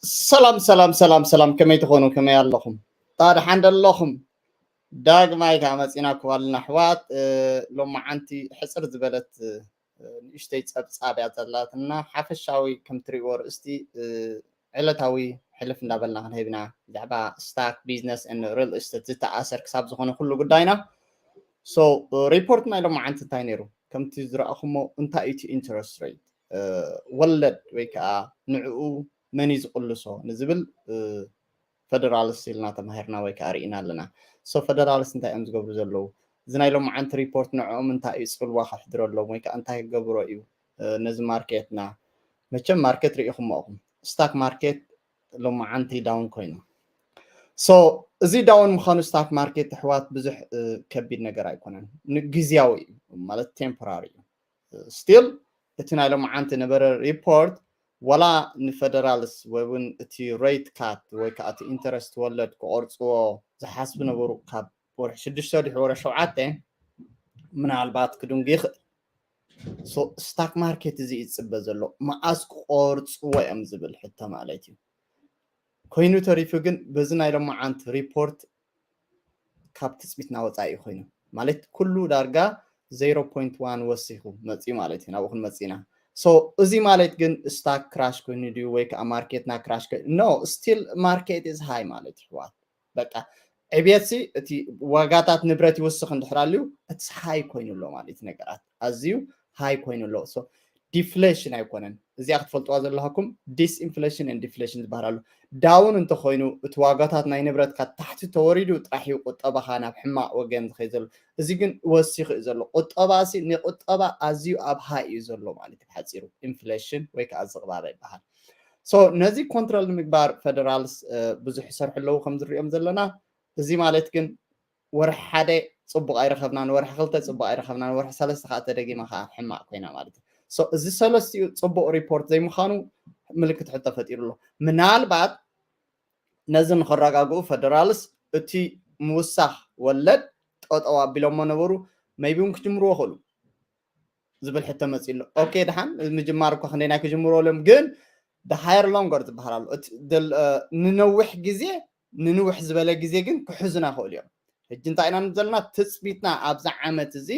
ሰላም ሰላም ሰላም ሰላም፣ ከመይ ትኾኑ? ከመይ ኣለኹም? ታ ደሓን ደለኹም? ዳግማይ ከዓ መፂና ክዋልና ኣሕዋት። ሎማዓንቲ ሕፅር ዝበለት ንእሽተይ ፀብፃብ እያ ዘላትና። ሓፈሻዊ ከም ትሪእዎ ርእስቲ ዕለታዊ ሕልፍ እንዳበልና ክንህብ ኢና። ብዛዕባ ስታክ ቢዝነስ ን ሪል ስቴት ዝተኣሰር ክሳብ ዝኾነ ኩሉ ጉዳይና። ሶ ሪፖርት ናይ ሎማዓንቲ እንታይ ነይሩ? ከምቲ ዝረእኹሞ እንታይ እቲ ኢንተረስት ሬት፣ ወለድ ወይ ከዓ ንዕኡ መን እዩ ዝቕልሶ ንዝብል ፈደራልስ ኢልና ተማሂርና ወይ ከዓ ርኢና ኣለና። ሶ ፈደራልስ እንታይ እዮም ዝገብሩ ዘለዉ? እዚ ናይ ሎማዓንቲ ሪፖርት ንዕኦም እንታይ እዩ ፅልዋ ከሕድረሎም ወይ ከዓ እንታይ ክገብሮ እዩ ነዚ ማርኬትና? መቸም ማርኬት ርኢኹሞ ኢኹም፣ ስታክ ማርኬት ሎማዓንቲ ዳውን ኮይኑ። ሶ እዚ ዳውን ምዃኑ ስታክ ማርኬት ኣሕዋት ብዙሕ ከቢድ ነገር ኣይኮነን፣ ግዝያዊ እዩ ማለት ቴምፖራሪ እዩ። ስቲል እቲ ናይ ሎማዓንቲ ነበረ ሪፖርት ዋላ ንፈደራልስ ወይ እውን እቲ ሬት ካት ወይ ከዓ እቲ ኢንተረስት ወለድ ክቆርፅዎ ዝሓስቡ ነበሩ ካብ ወርሒ ሽዱሽተ ድሕሪ ወርሒ ሸውዓተ ምናልባት ክድንጉ ይኽእል። ስታክ ማርኬት እዚ ይፅበ ዘሎ መዓስ ክቆርፅዎ እዮም ዝብል ሕቶ ማለት እዩ። ኮይኑ ተሪፉ ግን በዚ ናይ ሎማዓንቲ ሪፖርት ካብ ትፅቢትና ወፃኢ ኮይኑ ማለት ኩሉ ዳርጋ ዜሮ ፖይንት ዋን ወሲኹ መፅዩ ማለት እዩ። ናብኡ ክንመፅእ ኢና። ሶ እዚ ማለት ግን ስታክ ክራሽ ኮይኑ ድዩ ወይ ከዓ ማርኬትና ክራሽ ኮይኑ? ኖ፣ ስቲል ማርኬት ኢዝ ሃይ ማለት እዩ ኣሕዋት። በቃ ዕብየትሲ እቲ ዋጋታት ንብረት ይውስኽ እንድሕር ኣልዩ እቲ ሃይ ኮይኑ ኣሎ ማለት እዩ። ነገራት ኣዝዩ ሃይ ኮይኑ ኣሎ። ሶ ዲፍሌሽን ኣይኮነን። እዚኣ ክትፈልጥዋ ዘለኩም ዲስኢንፍሌሽን ን ዲፍሌሽን ዝበሃል ኣሎ። ዳውን እንተኮይኑ እቲ ዋጋታት ናይ ንብረትካ ታሕቲ ተወሪዱ ጥራሕ እዩ ቁጠባኻ ናብ ሕማቕ ወገን ዝኸይ ዘሎ። እዚ ግን ወሲኹ እዩ ዘሎ። ቁጠባሲ ንቁጠባ ኣዝዩ ኣብ ሃይ እዩ ዘሎ ማለት እዩ። ሓፂሩ ኢንፍሌሽን ወይ ከዓ ዝቕባበ ይበሃል። ሶ ነዚ ኮንትሮል ንምግባር ፈደራልስ ብዙሕ ይሰርሑ ኣለዉ ከም ዝሪኦም ዘለና። እዚ ማለት ግን ወርሒ ሓደ ፅቡቅ ኣይረኸብናን፣ ወርሒ ክልተ ፅቡቅ ኣይረኸብናን፣ ወርሒ ሰለስተ ከዓ ተደጊማ ከዓ ሕማቅ ኮይና ማለት እዩ። ሶ እዚ ሰለስቲኡ ፅቡቅ ሪፖርት ዘይምዃኑ ምልክት ሕቶ ፈጢሩ ኣሎ። ምናልባት ነዚ ንኸረጋግኡ ፈደራልስ እቲ ምውሳኽ ወለድ ጠጠው ኣቢሎሞ ነበሩ፣ መይቢ እውን ክጅምርዎ ክእሉ ዝብል ሕቶ መፂ ኣሎ። ኦኬ፣ ደሓን ምጅማር እኳ ክንደይ ናይ ክጅምርዎ ሎም ግን ሃየር ሎንገር ዝበሃል ኣሎ። ንነዊሕ ግዜ፣ ንንውሕ ዝበለ ግዜ ግን ክሕዙና ክእሉ እዮም። ሕጂ እንታይ ኢና ንብል ዘለና? ትፅቢትና ኣብዚ ዓመት እዚ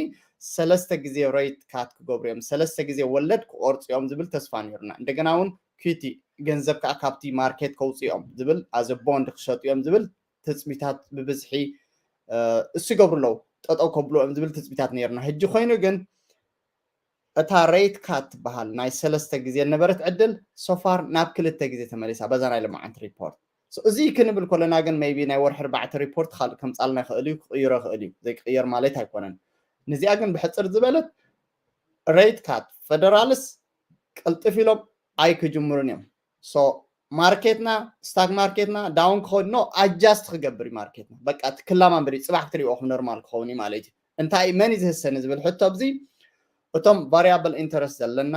ሰለስተ ግዜ ሬት ካት ክገብሩ እዮም፣ ሰለስተ ግዜ ወለድ ክቆርፁ እዮም ዝብል ተስፋ ነይሩና። እንደገና እውን ኪቲ ገንዘብ ከዓ ካብቲ ማርኬት ከውፅኡ እዮም ዝብል፣ ኣዘ ቦንድ ክሸጡ እዮም ዝብል ትፅቢታት ብብዝሒ እሱ ይገብሩ ኣለዉ፣ ጠጠው ከብሉ እዮም ዝብል ትፅቢታት ነይሩና። ሕጂ ኮይኑ ግን እታ ሬት ካት ትበሃል ናይ ሰለስተ ግዜ ነበረት ዕድል ሶፋር ናብ ክልተ ግዜ ተመሊሳ በዛ ናይ ሎማዓንቲ ሪፖርት። እዚ ክንብል ከለና ግን ሜይቢ ናይ ወርሒ ኣርባዕተ ሪፖርት ካልእ ከምፃልና ይኽእል እዩ፣ ክቕይሮ ይኽእል እዩ። ዘይክቕየር ማለት ኣይኮነን። ንዚኣ ግን ብሕፅር ዝበለት ሬት ካት ፈደራልስ ቅልጥፍ ኢሎም ኣይክጅምሩን እዮም። ሶ ማርኬትና፣ ስታክ ማርኬትና ዳውን ክኸውን ኖ፣ ኣጃስት ክገብር እዩ ማርኬትና። በቃ እቲ ክላማ እንበል ጽባሕ ክትሪእዎ ከም ኖርማል ክኸውን እዩ ማለት እዩ። እንታይ መን እዩ ዝህሰኒ ዝብል ሕቶ ኣብዚ እቶም ቫሪያብል ኢንተረስት ዘለና፣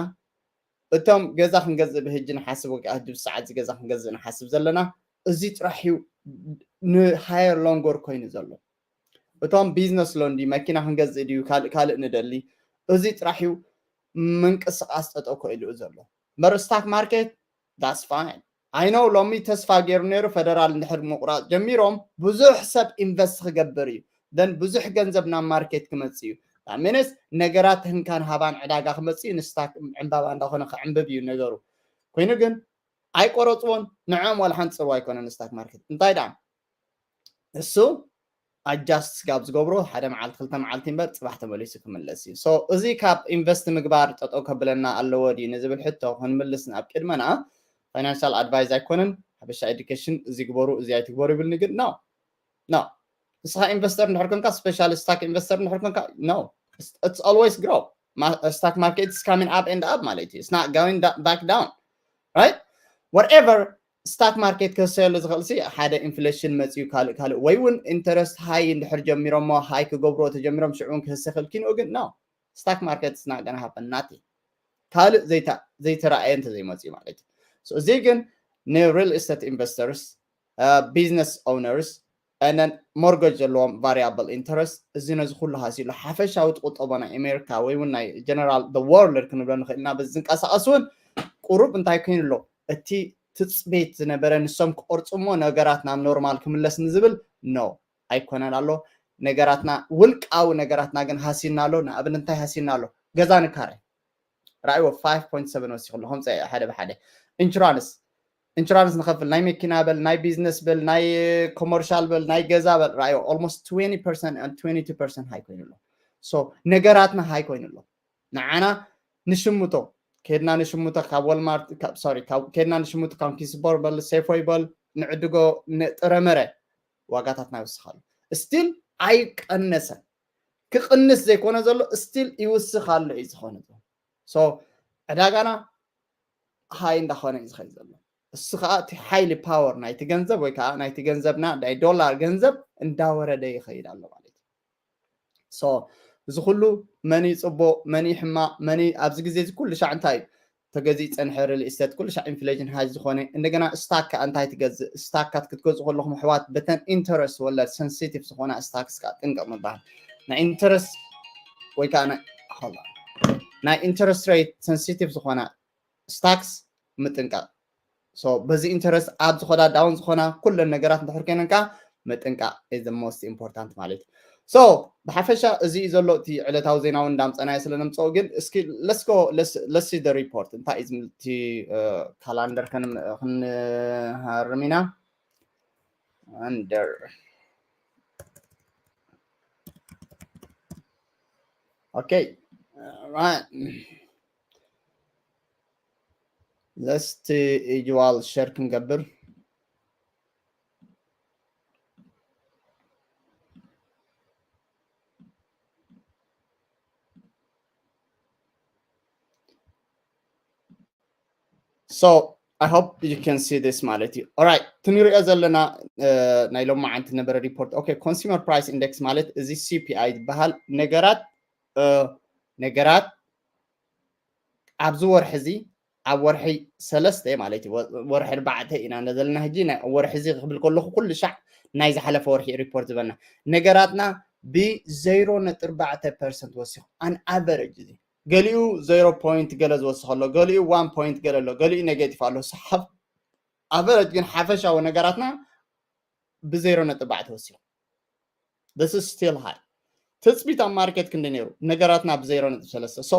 እቶም ገዛ ክንገዝእ ብህጂ ንሓስብ ወይ ከዓ ህጂ ብሰዓት እዚ ገዛ ክንገዝእ ንሓስብ ዘለና፣ እዚ ጥራሕ እዩ ንሃየር ሎንጎር ኮይኑ ዘሎ። እቶም ቢዝነስ ሎን ድዩ መኪና ክንገዝእ ድዩ ካልእ ካልእ ንደሊ፣ እዚ ጥራሕ እዩ ምንቅስቃስ ጠጠው ከኢሉ ዘሎ። እምበር ስታክ ማርኬት that's fine። I know ሎሚ ተስፋ ገይሩ ነይሩ ፈደራል እንድሕር ምቁራፅ ጀሚሮም ብዙሕ ሰብ ኢንቨስት ክገብር እዩ፣ then ብዙሕ ገንዘብ ናብ ማርኬት ክመፅእ እዩ። ሚንስ ነገራት ህንካን ሃባን ዕዳጋ ክመፅእ እዩ፣ ንስታክ ዕምባባ እንዳኾነ ክዕምብብ እዩ ነገሩ። ኮይኑ ግን ኣይቆረፅዎን፣ ንዕኦም ዋላ ሓንቲ ፅልዋ ኣይኮነን ስታክ ማርኬት። እንታይ ደኣ እሱ ኣጃስት ስጋብ ዝገብሮ ሓደ መዓልቲ ክልተ መዓልቲ እምበር ፅባሕ ተመሊሱ ክምለስ እዩ። ሶ እዚ ካብ ኢንቨስት ምግባር ጠጠው ከብለና ኣለዎ ድዩ ንዝብል ሕቶ ክንምልስ ናብ ቅድመና ፋይናንሻል ኣድቫይዝ ኣይኮነን። ሓበሻ ኤዱኬሽን እዚ ግበሩ እዚ ኣይትግበሩ ይብልኒ ግን ኖ ኖ። ንስኻ ኢንቨስተር እንድሕር ኮንካ፣ ስፔሻሊ ስታክ ኢንቨስተር እንድሕር ኮንካ፣ no, it's always grow. Stock market is coming up and up ማለት እዩ። It's not going back down, right? Whatever ስታክ ማርኬት ክህሰየሉ ዝኽእል ሲ ሓደ ኢንፍሌሽን መፅዩ ካልእ ካልእ ወይ እውን ኢንተረስት ሃይ እንድሕር ጀሚሮሞ ሃይ ክገብርዎ ተጀሚሮም ሽዑ እውን ክህሰ ክእል ኪንኡ ግን no, stock market is not gonna happen nothing ካልእ ዘይተረኣየ እንተዘይመፅዩ ማለት እዩ። እዚ ግን ንሪል ስቴት ኢንቨስተርስ፣ ቢዝነስ ኦውነርስ ንን ሞርገጅ ዘለዎም ቫሪያብል ኢንተረስት እዚ ነዚ ኩሉ ሃሲሉ ሓፈሻዊ ቁጠባ ናይ ኣሜሪካ ወይ እውን ናይ ጀነራል ወርልድ ክንብሎ ንኽእል ኢና። በዚ ዝንቀሳቐስ እውን ቁሩብ እንታይ ኮይኑ ኣሎ እቲ ትፅቢት ዝነበረ ንሶም ክቆርፁ እሞ ነገራት ናብ ኖርማል ክምለስ ንዝብል ኖ ኣይኮነን ኣሎ። ነገራትና ውልቃዊ ነገራትና ግን ሃሲና ኣሎ። ንኣብነት እንታይ ሃሲና ኣሎ? ገዛ ንካረ ራእይዎ five point seven ወሲኹ ኣሎ ከምፀ ሓደ ብሓደ ኢንሹራንስ ኢንሹራንስ ንኸፍል ናይ መኪና በል ናይ ቢዝነስ በል ናይ ኮመርሻል በል ናይ ገዛ በል ራእይዎ almost twenty percent and twenty two percent ሃይ ኮይኑ ኣሎ። So ነገራትና ሃይ ኮይኑ ኣሎ። ንዓና ንሽምቶ ከድና ንሽምቶ ካብ ወልማርት ሶሪ ከድና ንሽምቶ ካብ ኪስቦር በል ሴፎይ በል ንዕድጎ ጥረመረ ዋጋታትና ይውስኻሉ። ስቲል ኣይቀነሰን። ክቕንስ ዘይኮነ ዘሎ ስቲል ይውስኽ ኣሎ እዩ ዝኾነ። So ዕዳጋና ሃይ እንዳኾነ እዩ ዝኸይድ ዘሎ። እሱ ከዓ እቲ ሓይሊ ፓወር ናይቲ ገንዘብ ወይ ከዓ ናይቲ ገንዘብና ናይ ዶላር ገንዘብ እንዳወረደ ይኸይድ ኣሎ ማለት እዩ። So እዚ ኩሉ መን እዩ ፅቡቅ መን እዩ ሕማቅ መን እዩ ኣብዚ ግዜ እዚ ኩሉ ሻዕ እንታይ እዩ ተገዚኡ ፀንሐ ሪል ስቴት ኩሉ ሻዕ ኢንፍሌሽን ሃይ ዝኾነ እንደገና ስታክ ከዓ እንታይ ትገዝእ ስታካት ክትገዝኡ ከለኹም ኣሕዋት በተን ኢንተረስት ወለድ ሰንሲቲቭ ዝኾና ስታክስ ከዓ ጥንቅቕ ምባል ናይ ኢንተረስት ወይ ከዓ ናይ ኢንተረስት ሬት ሰንሲቲቭ ዝኾና ስታክስ ምጥንቃቕ። በዚ ኢንተረስት ኣብ ዝኾና ዳውን ዝኾና ኩለን ነገራት እንድሕር ኮይነን ከዓ ምጥንቃቕ is the most important ማለት እዩ። So ብሓፈሻ እዚ እዩ ዘሎ እቲ ዕለታዊ ዜና እውን እንዳምፀናዮ ስለ ነምፀኦ ግን እስኪ let's go let's see the report እንታይ እዩ ዝብል እቲ ካላንደር ክንሃርም ኢና under okay right let's ዩዋል ሸር ክንገብር So I hope you can see this ማለት እዩ። Alright ትንሪኦ ዘለና ናይ ሎማዓንቲ ነበረ report okay consumer price index ማለት እዚ C P I ዝበሃል ነገራት ነገራት ኣብዚ ወርሒ እዚ ኣብ ወርሒ ሰለስተ ማለት እዩ ወርሒ ኣርባዕተ ኢና ዘለና ሕጂ ወርሒ እዚ ክብል ከለኹ ኩሉ ሻዕ ናይ ዝሓለፈ ወርሒ ሪፖርት ዝበልና ነገራትና ብዜሮ ነጥቢ ኣርባዕተ ፐርሰንት ወሲኹ an average እዚ ገሊኡ ዜሮ ፖይንት ገለ ዝወስኽ ኣሎ ገሊኡ ዋን ፖይንት ገለ ኣሎ ገሊኡ ኔጌቲቭ ኣሎ ሰሓብ average ግን ሓፈሻዊ ነገራትና ብዜሮ ነጥቢ ኣርባዕተ ወሲኹ this is still high ትፅቢት ኣብ ማርኬት ክንዲ ነይሩ ነገራትና ብዜሮ ነጥቢ ሰለስተ so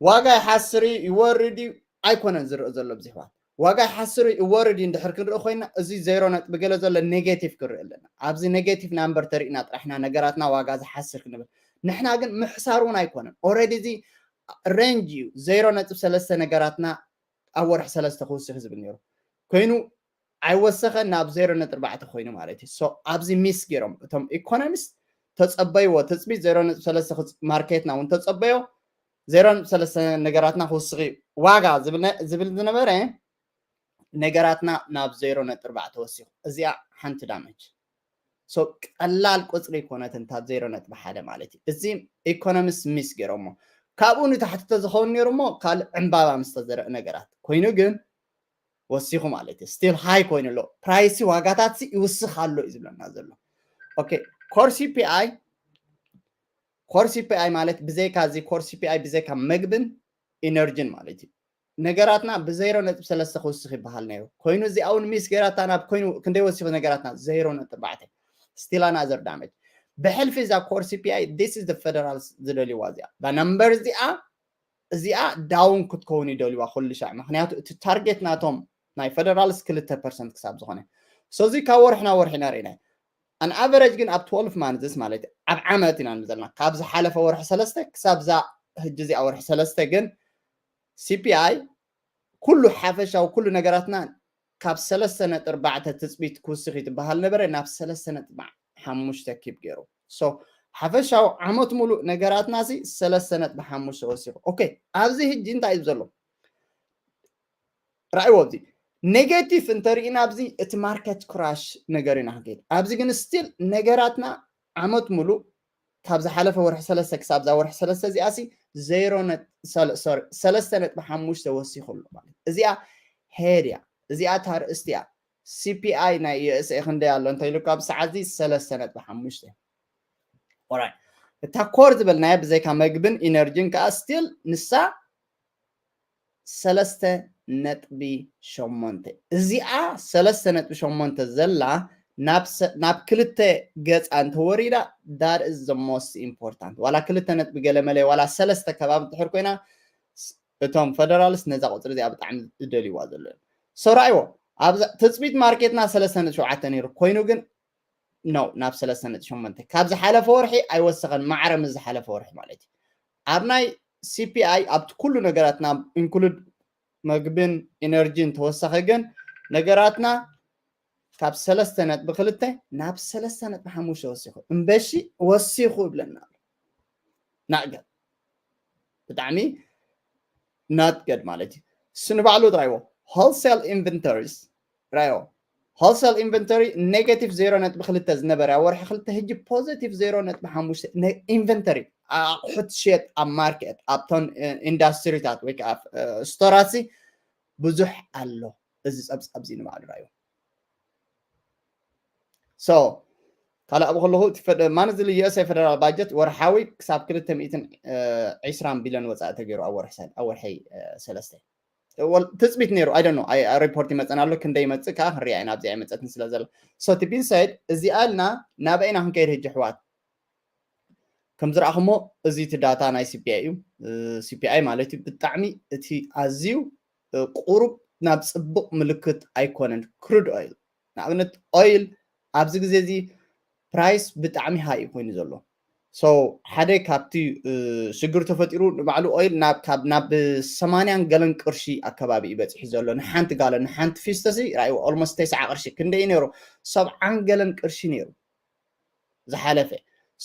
ዋጋ ይሓስር እዩ ይወርድ እዩ ኣይኮነን ዝርእ ዘሎ ብዙሕባት ዋጋ ይሓስር እዩ ይወርድ እዩ እንድሕር ክንርኢ ኮይና እዚ ዜሮ ነጥቢ ገለ ዘሎ ኔጌቲቭ ክንርኢ ኣለና ኣብዚ ኔጌቲቭ ናምበር ተሪእና ጥራሕና ነገራትና ዋጋ ዝሓስር ክንብል ንሕና ግን ምሕሳር እውን ኣይኮነን already እዚ ሬንጅ እዩ ዜሮ ነጥቢ ሰለስተ ነገራትና ኣብ ወርሒ ሰለስተ ክውስኽ ዝብል ነይሩ ኮይኑ ኣይወሰኸ ናብ ዜሮ ነጥቢ ኣርባዕተ ኮይኑ ማለት እዩ so ኣብዚ ሚስ ገይሮም እቶም ኢኮኖሚስት ተፀበይዎ ትፅቢት ዜሮ ነጥቢ ሰለስተ ማርኬትና እውን ተፀበዮ ዜሮ ነጥቢ ሰለስተ ነገራትና ክውስኺ ዋጋ ዝብል ዝነበረ ነገራትና ናብ ዜሮ ነጥቢ ኣርባዕተ ወሲኹ እዚኣ ሓንቲ ዳመጅ so ቀላል ቁፅሪ ኮነት እንታ ዜሮ ነጥቢ ሓደ ማለት እዩ እዚ ኢኮኖሚስት ሚስ ገይሮሞ ካብኡ ንታሕቲ ተዝኸውን ነይሩ ሞ ካልእ ዕምባባ ምስ ተዘርእ ነገራት ኮይኑ ግን ወሲኹ ማለት እዩ ስቲል ሃይ ኮይኑ ኣሎ ፕራይሲ ዋጋታት ይውስኽ ኣሎ እዩ ዝብለና ዘሎ okay core C P I core C P I ማለት ብዘይካ እዚ core C P I ብዘይካ መግብን ኢነርጂን ማለት እዩ ነገራትና ብዜሮ ነጥቢ ሰለስተ ክውስኽ ይበሃል ነይሩ ኮይኑ እዚኣ እውን ሚስ ገይራታ ናብ ኮይኑ ክንደይ ወሲኹ ነገራትና ዜሮ ነጥቢ ኣርባዕተ still another damage ብሕልፊ እዛ core C P I this is the federal ዝደልይዋ እዚኣ እዛ ነምበር እዚኣ እዚኣ ዳውን ክትከውን ይደልዋ ኩሉ ሻዕ ምክንያቱ እቲ ታርጌት ናቶም ናይ ፌደራልስ ክልተ ፐርሰንት ክሳብ ዝኾነ so እዚ ካብ ወርሒ ናብ ወርሒ ኢና ርኢና an average ግን ኣብ twelve months ማለት እዩ ኣብ ዓመት ኢና ዘለና ካብ ዝሓለፈ ወርሒ ሰለስተ ክሳብ ዛ ህጂ እዚኣ ወርሒ ሰለስተ ግን C P I ኩሉ ሓፈሻዊ ኩሉ ነገራትና ካብ ሰለስተ ነጥቢ ኣርባዕተ ትፅቢት ክውስኽ ትበሃል ነበረ ናብ ሰለስተ ነጥቢ ሓሙሽተ ኪብ ገይሩ so ሓፈሻዊ ዓመት ሙሉእ ነገራትና ሲ ሰለስተ ነጥቢ ሓሙሽተ ወሲኹ okay ኣብዚ ህጂ እንታይ እዩ ዘሎ ራእይዎ ኣብዚ ኔጌቲቭ እንተርኢና ኣብዚ እቲ ማርኬት ክራሽ ነገር ኢና ክንከይድ ኣብዚ ግን ስቲል ነገራትና ዓመት ሙሉእ ካብ ዝሓለፈ ወርሒ ሰለስተ ክሳብ ዛ ወርሒ ሰለስተ እዚኣ ሲ ዜሮ ሰለስተ ነጥቢ ሓሙሽተ ወሲኹ ኣሎ ማለት እዚኣ ሄድ እያ እዚኣ ታርእስቲ እያ C P I ናይ USA ክንደይ ኣሎ እንተ ኢሉካ ኣብ ሰዓት እዚ ሰለስተ ነጥቢ ሓሙሽተ እታ ኮር ዝበልናያ ብዘይካ መግብን ኢነርጂን ከዓ ስቲል ንሳ ሰለስተ ነጥቢ ሸሞንተ። እዚኣ ሰለስተ ነጥቢ ሸሞንተ ዘላ ናብ ክልተ ገፃ እንተወሪዳ that is the most important። ዋላ ክልተ ነጥቢ ገለመለ ዋላ ሰለስተ ከባቢ ትሕር ኮይና እቶም ፈደራልስ ነዛ ቁፅሪ እዚኣ ብጣዕሚ ዝደልይዋ ዘሎ። So ራእይዎ ትፅቢት ማርኬትና ሰለስተ ነጥቢ ሸውዓተ ነይሩ ኮይኑ ግን ነው ናብ ሰለስተ ነጥቢ ሸሞንተ ካብ ዝሓለፈ ወርሒ ኣይወሰኸን። ማዕረ ምስ ዝሓለፈ ወርሒ ማለት እዩ። ኣብ ናይ C P I ኣብቲ ኩሉ ነገራትና include መግብን ኢነርጂን ተወሰኸ ግን ነገራትና ካብ ሰለስተ ነጥቢ ክልተ ናብ ሰለስተ ነጥቢ ሓሙሽተ ወሲኹ እምበሺ ወሲኹ ይብለና ኣሎ። ናእገድ ብጣዕሚ ናትገድ ማለት እዩ። እሱ ንባዕሉ ጥራይዎ wholesale inventories ራዮ wholesale inventory negative ዜሮ ነጥቢ ክልተ ዝነበረ ኣብ ወርሒ ክልተ ሕጂ positive ዜሮ ነጥቢ ሓሙሽተ inventory ኣቑሑት ሸየጥ ኣብ ማርኬት ኣብቶን ኢንዳስትሪታት ወይ ከዓ ስቶራት ብዙሕ ኣሎ። እዚ ፀብፃብ እዚ ንባዕሉ ራዮ so ካልእ ኣብኡ ከለኹ ማለት እዚ U S A federal budget ወርሓዊ ክሳብ ክልተ ሚእትን ዕስራን ቢልዮን ወፃኢ ተገይሩ ኣብ ወርሒ ሰለስተ ትፅቢት ነይሩ። I don't know report ይመፀና ኣሎ ክንደይ ይመፅእ ከዓ ክንሪኣ ኢና ኣብዚኣ ይመፀትን ስለ ዘሎ። So እቲ being said እዚኣ ኢልና ናበይና ክንከይድ ሕጂ ኣሕዋት? ከም ዝረኣኹሞ እዚ እቲ ዳታ ናይ C P I እዩ። C P I ማለት እዩ ብጣዕሚ እቲ ኣዝዩ ቁሩብ ናብ ፅቡቕ ምልክት ኣይኮነን። Crude oil ንኣብነት oil ኣብዚ ግዜ እዚ price ብጣዕሚ high እዩ ኮይኑ ዘሎ። So ሓደ ካብቲ ሽግር ተፈጢሩ ንባዕሉ oil ናብ ሰማንያን ገለን ቅርሺ ኣከባቢ እዩ በፂሑ ዘሎ ንሓንቲ ጋሎን ንሓንቲ ፊስተሲ ራእይዎ almost ተስዓ ቅርሺ ክንደይ እዩ ነይሩ? ሰብዓን ገለን ቅርሺ ነይሩ ዝሓለፈ።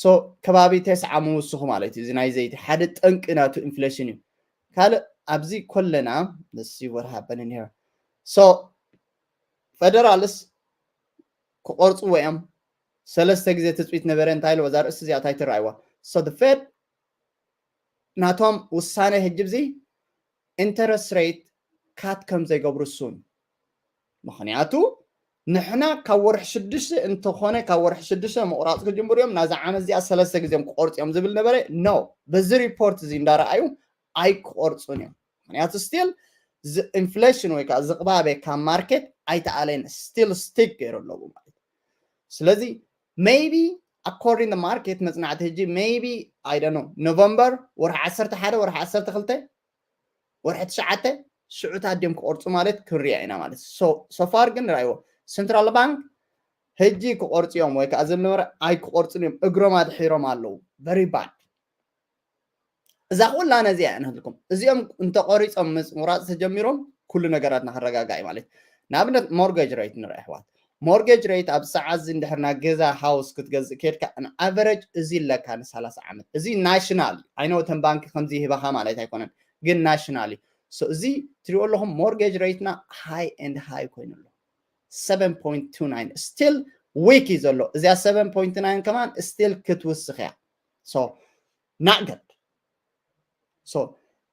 So ከባቢ ተስዓ ምውስኹ ማለት እዩ። እዚ ናይ ዘይቲ ሓደ ጠንቂ ናቱ inflation እዩ። ካልእ ኣብዚ ኮለና let's see what happened in here. So federals ክቆርፅዎ እዮም። ሰለስተ ግዜ ትፅቢት ነበረ እንታይ ኢልዎ እዛ ርእሲ እዚኣ እንታይ ትረኣይዋ? So the Fed ናቶም ውሳነ ሕጂ ብዚ interest rate cut ከም ዘይገብሩ soon ምክንያቱ ንሕና ካብ ወርሒ ሽዱሽተ እንተኾነ ካብ ወርሒ ሽዱሽተ ምቑራፅ ክጅምሩ እዮም ናዛ ዓመት እዚኣ ሰለስተ ግዜ እዮም ክቆርፁ እዮም ዝብል ነበረ። No በዚ report እዚ እንዳረኣዩ ኣይክቆርፁን እዮም። ምክንያቱ still inflation ወይ ከዓ ዝቕባበ ካብ ማርኬት ኣይተኣለየን still stick ገይሩ ኣለዉ ማለት እዩ። ስለዚ maybe according the market መፅናዕቲ ሕጂ maybe I don't know November ወርሒ ዓሰርተ ሓደ ወርሒ ዓሰርተ ክልተ ወርሒ ትሽዓተ ሽዑታት ድዮም ክቆርፁ ማለት ክንሪኣ ኢና ማለት so far ግን ንራእይዎ central bank ሕጂ ክቆርፁ እዮም ወይ ከዓ ዝነበረ ኣይክቆርፁን እዮም እግሮም ኣድሒሮም ኣለዉ very bad። እዛ ኩላ ነዚኣ እያ ንክልኩም እዚኦም እንተቆሪፆም ምቁራፅ ተጀሚሮም ኩሉ ነገራትና ክረጋጋእ እዩ ማለት ንኣብነት mortgage rate ንርኢ ኣሕዋት mortgage rate ኣብ ሰዓት እዚ እንድሕር ናይ ገዛ house ክትገዝእ ከድካ an average እዚ ኣለካ ንሰላሳ ዓመት እዚ national እዩ I know እተን ባንኪ ከምዚ ይህባኻ ማለት ኣይኮነን ግን national እዩ። So እዚ ትሪኦ ኣለኹም mortgage rate ና high and high ኮይኑ ኣሎ seven point two nine still weak እዩ ዘሎ እዚኣ seven point nine ከማን still ክትውስኽ እያ። So not good so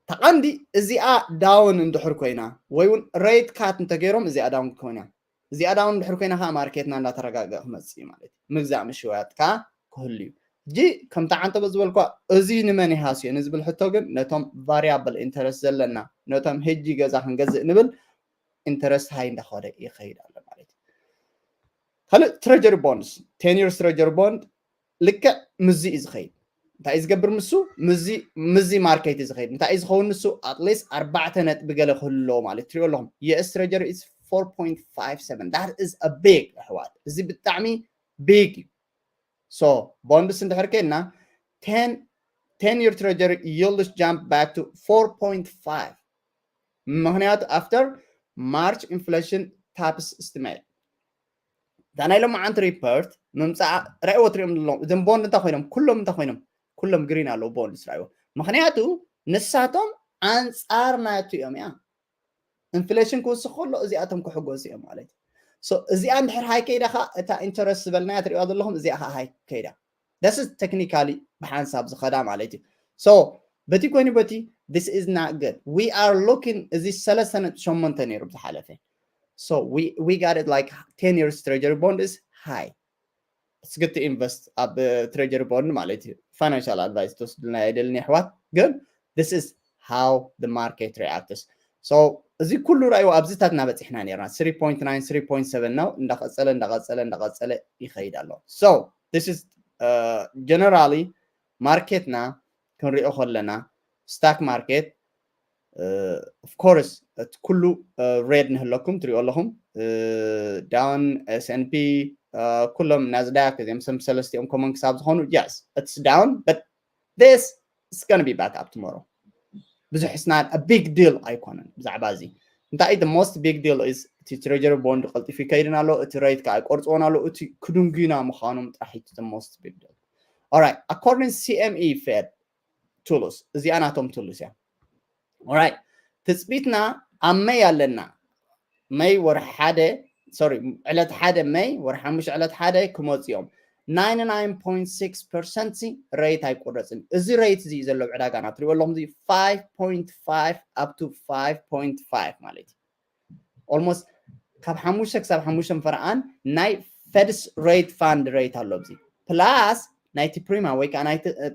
ተቐንዲ እዚኣ down እንድሕር ኮይና ወይ እውን rate cut እንተገይሮም እዚኣ down ክትኮን እያ። እዚኣ down እንድሕር ኮይና ከዓ ማርኬትና እንዳተረጋገ ክመፅእ እዩ ማለት እዩ። ምግዛእ ምሽዋጥ ከዓ ክህሉ እዩ። ሕጂ ከምቲ ዓንተቦ ዝበልኳ እዚ ንመን ይሃስዮ ንዝብል ሕቶ ግን ነቶም variable interest ዘለና ነቶም ሕጂ ገዛ ክንገዝእ ንብል interest high እንዳኸደ ይኸይድ ኣሎ ማለት እዩ። ካልእ treasury bonds ten years treasury bond ልክዕ ምዚ እዩ ዝኸይድ እንታይ እዩ ዝገብር ምሱ ምዚ ማርኬት እዩ ዝኸይድ እንታይ እዩ ዝኸውን ንሱ at least ኣርባዕተ ነጥቢ ገለ ክህልዎ ማለት ትሪኦ ኣለኹም US treasury is four point five seven that is a big ኣሕዋት እዚ ብጣዕሚ big እዩ። So bonds እንድሕር ከድና ten year treasury yields jump back to four point five ምክንያቱ after March inflation tops estimate እታ ናይ ሎማዓንቲ report ምምፃእ ራእይዎ ትሪኦም ዘለዎም እዞም bond እንታይ ኮይኖም ኩሎም እንታይ ኮይኖም ኩሎም green ኣለዉ bonds ራእይዎ ምክንያቱ ንሳቶም ኣንፃር ናቱ እዮም እያ inflation ክውስኽ ከሎ እዚኣቶም ክሕጎሱ እዮም ማለት እዩ። So እዚኣ እንድሕር high ከይዳ ከዓ እታ interest ዝበልናያ ትሪእዋ ዘለኹም እዚኣ ከዓ high ከይዳ this is technically ብሓንሳብ ዝኸዳ ማለት እዩ። So በቲ ኮይኑ በቲ this is not good we are looking እዚ ሰለስተ ነጥቢ ሸሞንተ ነይሩ ብዝሓለፈ so we, we got it like ten years treasury bond is high it's good to invest ኣብ treasury bond ማለት እዩ። Financial advice ትወስድልና ኣይደልን ኣሕዋት ግን this is how the market reacts so እዚ ኩሉ ራእዩ ኣብዚታት እናበፂሕና ነርና። three point nine three point seven ነው። እንዳቐፀለ እንዳቐፀለ እንዳቐፀለ ይኸይድ ኣሎ። So this is generally ማርኬትና ክንሪኦ ከለና፣ ስታክ ማርኬት፣ of course፣ እቲ ኩሉ ሬድ ንህለኩም ትሪኦ ኣለኹም። ዳውን፣ S and P፣ ኩሎም ናዝዳክ፣ እዚኦም ሰለስቲኦም ኮመን ክሳብ ዝኾኑ፣ yes, it's down, but this is gonna be back up tomorrow። ብዙሕ ስና big deal ኣይኮነን ብዛዕባ እዚ። እንታይ the most big deal is፣ እቲ ትሬጀሪ ቦንድ ቀልጢፉ ይከይድን ኣሎ፣ እቲ ሬት ከዓ ኣይቆርፅዎን ኣሎ። እቲ ክድንጉና ምዃኖም ጥራሕ እዩ the most big deal። Alright, according to C M E Fed tools፣ እዚኣ ናቶም tools እያ። Alright፣ ትፅቢትና ኣብ መይ ኣለና። መይ ወርሒ ሓደ፣ ሶሪ፣ ዕለት ሓደ መይ፣ ወርሒ ሓሙሽተ ዕለት ሓደ ክመፁ እዮም። Ninety nine point six percent ሬት ኣይቆረፅን። እዚ ሬት እዚ ዘለዉ ዕዳጋና ትሪእዎ ኣለኹም፣ እዚ five point five up to five point five ማለት እዩ። Almost ካብ ሓሙሽተ ክሳብ ሓሙሽተ ፈረቓን ናይ Fed's rate fund rate ኣሎ ኣብዚ፣ plus ናይቲ ፕሪማ ወይ ከዓ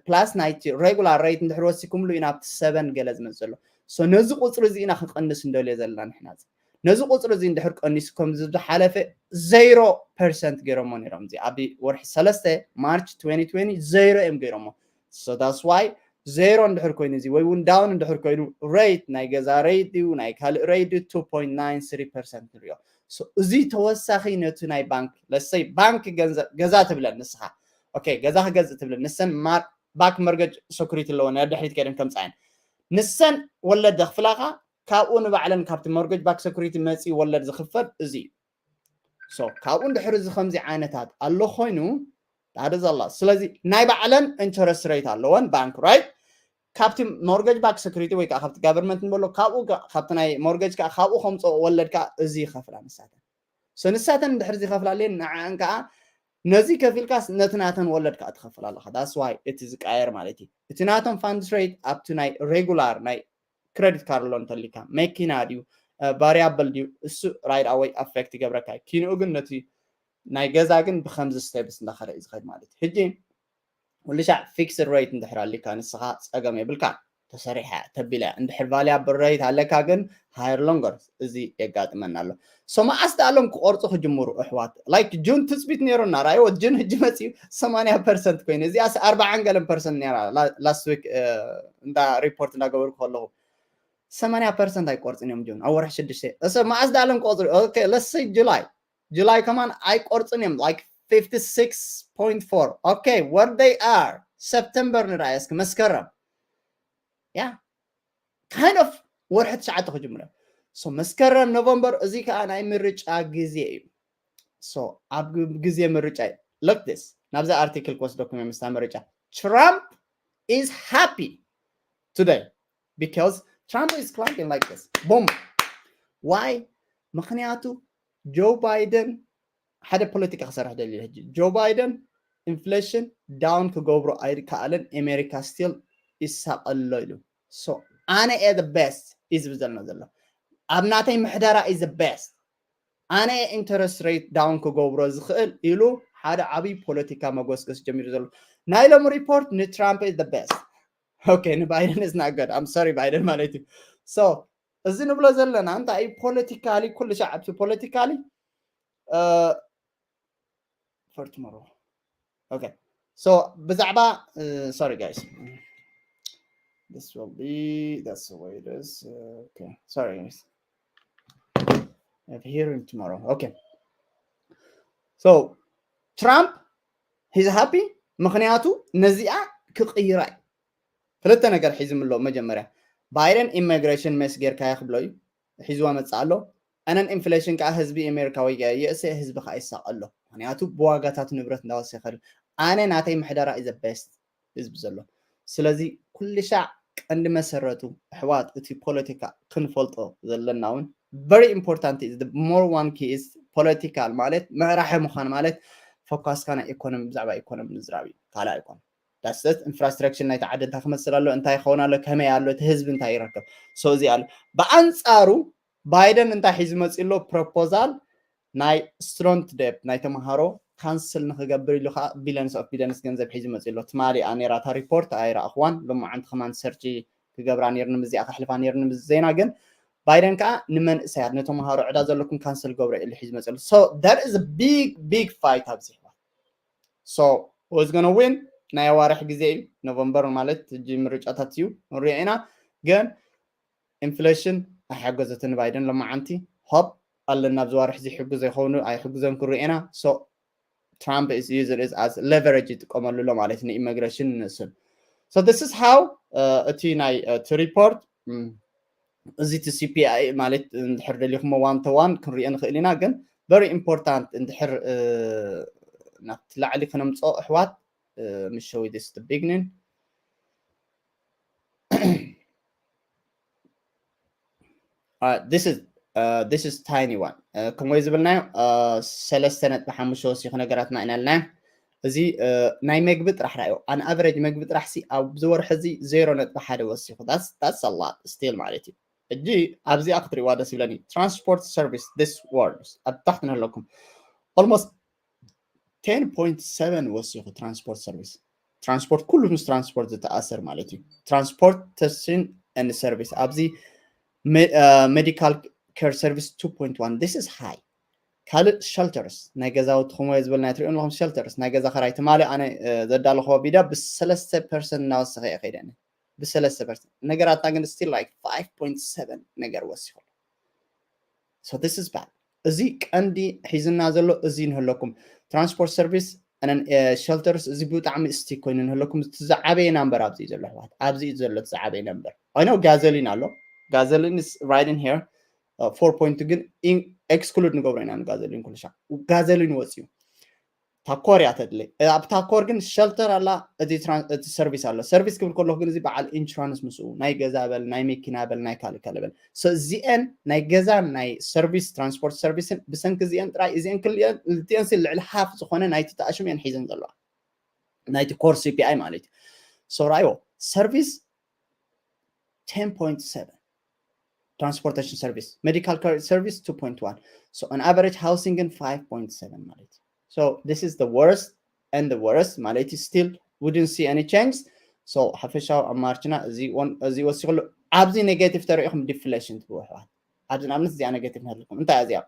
plus ናይቲ regular rate እንድሕር ወሲኩምሉ ኢና ኣብቲ ሰበን ገለ ዝመፅእ ዘሎ። So ነዚ ቁፅሪ እዚ ኢና ክንቀንስ እንደልዮ ዘለና ንሕና። ነዚ ቁፅሪ እዚ እንድሕር ቀኒሱ ከምዚ ዝሓለፈ zero percent ገይሮሞ ነይሮም። እዚ ኣብ ወርሒ ሰለስተ፣ ማርች twenty twenty፣ zero እዮም ገይሮሞ። So that's why zero እንድሕር ኮይኑ እዚ ወይ እውን ዳውን እንድሕር ኮይኑ፣ ሬት ናይ ገዛ ሬት ድዩ ናይ ካልእ ሬት ድዩ two point nine three percent ንሪኦ። So እዚ ተወሳኺ ነቲ ናይ ባንክ፣ let's say ባንክ ገንዘብ ገዛ ትብለን ንስኻ፣ okay፣ ገዛ ክገዝእ ትብለን፣ ንሰን ባክ መርገጅ ሰኩሪቲ ኣለዎ፣ ናይ ድሕሪት ከይደን ከምፃየን ንሰን ወለድ ዘኽፍላኻ፣ ካብኡ ንባዕለን ካብቲ ሞርገጅ ባክ ሰኩሪቲ መፂ ወለድ ዝኽፈል እዚ እዩ። So ካብኡ እንድሕር እዚ ከምዚ ዓይነታት ኣሎ ኮይኑ፣ ታደ ዘላ፣ ስለዚ ናይ ባዕለን ኢንተረስት ሬት ኣለወን ባንክ፣ right? ካብቲ ሞርገጅ ባክ ሰኩሪቲ ወይ ከዓ ካብቲ ጋቨርንመንት ንበሎ፣ ካብኡ፣ ካብቲ ናይ ሞርገጅ ከዓ ካብኡ ከምፅኦ ወለድ ከዓ እዚ ይኸፍላ ንሳተን። So ንሳተን እንድሕር እዚ ይኸፍላለን፣ ንዓን ከዓ ነዚ ከፊልካስ ነቲ ናተን ወለድ ከዓ ትኸፍል ኣለኻ። That's why እቲ ዝቃየር ማለት እዩ። እቲ ናቶም ፋንድስ ሬት ኣብቲ ናይ ሬጉላር ናይ ክሬዲት ካርድ ሎ እንተሊካ፣ መኪና ድዩ፣ ቫሪያብል ድዩ፣ እሱ right away affect ይገብረካ እዩ። ኪንኡ ግን ነቲ ናይ ገዛ ግን ብከምዚ ስቴፕስ እንዳኸደ እዩ ዝኸድ ማለት እዩ። ሕጂ ኩሉ ሻዕ ፊክስድ ሬት እንድሕር ኣሊካ ንስኻ ጸገም የብልካ፣ ተሰሪሐ ተቢለ። እንድሕር ቫሪያብል ሬት ኣለካ ግን ሃየር ሎንገር እዚ የጋጥመና ኣሎ። So መዓስ ደኣሎም ክቆርፁ ክጅምሩ ኣሕዋት? ላይክ ጁን ትፅቢት ነይሩና፣ ራእይዎ ጁን ሕጂ መፅዩ ሰማንያ ፐርሰንት ኮይኑ፣ እዚኣስ ኣርባዓን ገለን ፐርሰንት ነይራ ላስት ዊክ እንዳ ሪፖርት እንዳገበርኩ ከለኹ። ሰማንያ ፐርሰንት ኣይቆርፅን እዮም ጁን ኣብ ወርሒ ሽዱሽተ። እሰ መዓስ ደኣሎም ክቆፅሩ? Okay, let's say ጁላይ። ጁላይ ከማን ኣይቆርፅን እዮም፣ like fifty six point four። Okay, where they are? ሰፕተምበር ንርኣየ እስኪ፣ መስከረም። Yeah, kind of ወርሒ ትሽዓተ ክጅምሩ እዮም። So መስከረም፣ ኖቨምበር፣ እዚ ከዓ ናይ ምርጫ ግዜ እዩ። So ኣብ ግዜ ምርጫ እዩ። Look this፣ ናብዚ ኣርቲክል ክወስደኩም እዮም፣ ምስታ ምርጫ። Trump is happy today because Trump is clapping like this. Boom. Why? ምክንያቱ ጆ ባይደን ሓደ ፖለቲካ ክሰርሕ ደልዩ። ሕጂ ጆ ባይደን ኢንፍሌሽን ዳውን ክገብሮ ኣይከኣለን፣ ኣሜሪካ ስቲል ይሳቐሎ ኢሉ። So ኣነ እየ the best እዩ ዝብል ዘሎ ዘሎ። ኣብ ናተይ ምሕደራ is the best፣ ኣነ እየ ኢንተረስት ሬት ዳውን ክገብሮ ዝኽእል ኢሉ ሓደ ዓብዪ ፖለቲካ መጎስገስ ጀሚሩ ዘሎ። ናይ ሎሚ ሪፖርት ንትራምፕ is the best። Okay፣ ንባይደን is not good። I'm sorry ባይደን ማለት እዩ። So እዚ ንብሎ ዘለና እንታይ እዩ? ፖለቲካሊ ኩሉ ሻዕ ኣብቲ ፖለቲካሊ for tomorrow። Okay, so ብዛዕባ፣ sorry guys, this will be, that's the way it is. Okay, sorry guys, I have hearing tomorrow. Okay, so Trump, he's happy ምክንያቱ ነዚኣ ክቕይራ እዩ። ክልተ ነገር ሒዝምሎ። መጀመርያ ባይደን ኢሚግሬሽን ሜስ ጌርካዮ ክብሎ እዩ፣ ሒዝዋ መፅእ ኣሎ። ኣነን ኢንፍሌሽን ከዓ ህዝቢ ኣሜሪካ ወይ የእሰ ህዝቢ ከዓ ይሳቐ ኣሎ። ምክንያቱ ብዋጋታት ንብረት እንዳወሰኸ ኣሎ። ኣነ ናተይ ምሕደራ is the best ህዝቢ ዘሎ። ስለዚ ኩሉ ሻዕ ቀንዲ መሰረቱ ኣሕዋት እቲ ፖለቲካ ክንፈልጦ ዘለና እውን very important is the more one key is political ማለት መራሒ ምዃን ማለት ፎካስካ ናይ ኢኮኖሚ፣ ብዛዕባ ኢኮኖሚ ምዝራብ እዩ፣ ካልእ ኣይኮነን። ዳስት ኢንፍራስትራክቸር ናይቲ ዓዲ እንታይ ክመስል ኣሎ፣ እንታይ ይኸውን ኣሎ፣ ከመይ ኣሎ፣ እቲ ህዝቢ እንታይ ይረክብ። So እዚ ኣሎ። ብኣንፃሩ ባይደን እንታይ ሒዙ መፂኡ ኣሎ? ፕሮፖዛል ናይ ስቱደንት ዴፕ ናይ ተምሃሮ ካንስል ንክገብር ኢሉ ከዓ ቢሊየንስ ኦፍ ቢሊየንስ ገንዘብ ሒዙ መፂኡ ኣሎ። ትማሊ እያ ነይራ እታ ሪፖርት፣ ኣይረኣኽዋን። ሎማዓንቲ ከማን ሰርች ክገብራ ነይርኒ፣ ምስዚኣ ከሕልፋ ነይርኒ ምስ ዜና። ግን ባይደን ከዓ ንመንእሰያት ንተምሃሮ ዕዳ ዘለኩም ካንሰል ገብሮ ኢሉ ሒዝ መፅሉ። So there is a big big fight ኣብዚ ሕዋት። So who's gonna win? ናይ ኣዋርሕ ግዜ እዩ፣ ኖቨምበር ማለት ሕጂ ምርጫታት እዩ ንሪኦ ኢና። ግን ኢንፍሌሽን ኣይሓገዘትን ባይደን። ለማዓንቲ ሆፕ ኣለና ኣብዚ ዋርሕ እዚ ይሕግዞ ይኸውን ኣይሕግዞን ክንሪኦ ኢና። So Trump is using it as leverage ይጥቀመሉ ኣሎ ማለት ንኢሚግሬሽን ንስን። So this is how እቲ ናይ እቲ ሪፖርት እዚ እቲ C P I ማለት እንድሕር ደሊኹሞ one to one ክንሪኦ ንኽእል ኢና። ግን very important እንድሕር ናብቲ ላዕሊ ክነምፅኦ ኣሕዋት ምሸዊ this the beginning. This is this is tiny one. ከምኡ ዝብልናዮ ሰለስተ ነጥቢ ሓሙሽተ ወሲኹ ነገራትና ኢና ኣለና። እዚ ናይ መግቢ ጥራሕ ራዮ ኣን ኣቨሬጅ መግቢ ጥራሕ ሲ ኣብዚ ወርሒ እዚ ዜሮ ነጥቢ ሓደ ወሲኹ that's a lot still ማለት እዩ። ሕጂ ኣብዚኣ ክትሪእዋ ደስ ይብለኒ። Transport service this world ኣብ ታሕቲ ንህለኩም almost ten point seven ወሲኹ ትራንስፖርት ሰርቪስ። ትራንስፖርት ኩሉ ምስ ትራንስፖርት ዝተኣሰር ማለት እዩ። Transportation and service ኣብዚ medical care service two point one this is high። ካልእ ሸልተርስ ናይ ገዛውትኹም ወይ ዝበልና ትሪኦ ኣለኹም ሸልተርስ ናይ ገዛ ኸራይ ትማሊ ኣነ ዘዳለኹዎ ቪድዮ ብሰለስተ ፐርሰንት እናወሰኸ እየ ከይደኒ ብሰለስተ ፐርሰንት ነገራትና ግን still like five point seven ነገር ወሲኹ። So this is bad። እዚ ቀንዲ ሒዝና ዘሎ እዚ ንህለኩም ትራንስፖርት ሰርቪስ and shelters እዚ ብጣዕሚ እስቲ ኮይኑ ንህለኩም እቲ ዝዓበየ ናምበር ኣብዚ እዩ ዘሎ ኣሕዋት ኣብዚ እዩ ዘሎ እቲ ዝዓበየ ናምበር። I know ጋዘሊን ኣሎ ጋዘሊን is right in here four point ግን exclude ንገብሮ ኢና ንጋዘሊን ኩሉ ሻዕ ጋዘሊን ወፂኡ። ታኮር እያ ተድሊ ኣብ ታኮር ግን ሸልተር ኣላ። እቲ ሰርቪስ ኣሎ ሰርቪስ ክብል ከለኩ ግን እዚ በዓል ኢንሹራንስ ምስኡ ናይ ገዛ በል ናይ መኪና በል ናይ ካልእ ካልእ በል እዚአን ናይ ገዛን ናይ ሰርቪስ ትራንስፖርት ሰርቪስን ብሰንኪ እዚአን ጥራይ እዚአን ክልቲአን ልዕሊ ሃፍ ዝኾነ ናይቲ ተኣሽም እየን ሒዘን ዘለዋ ናይቲ ኮር C P I ማለት እዩ። So ራዮ ሰርቪስ ten point seven transportation service medical care service two point one so on average housing ግን five point seven ማለት እዩ። So this is the worst and the worst ማለት እዩ። Still we didn't see any change. So ሓፈሻዊ ኣብ ማርችና እዚ ወሲኹሉ ኣብዚ ኔጌቲቭ ተሪኢኹም ዲፍሌሽን ትብሉ ኣሕዋት ኣብዚ ንኣብነት እዚኣ ኔጌቲቭ ንህልኩም እንታይ እዚኣ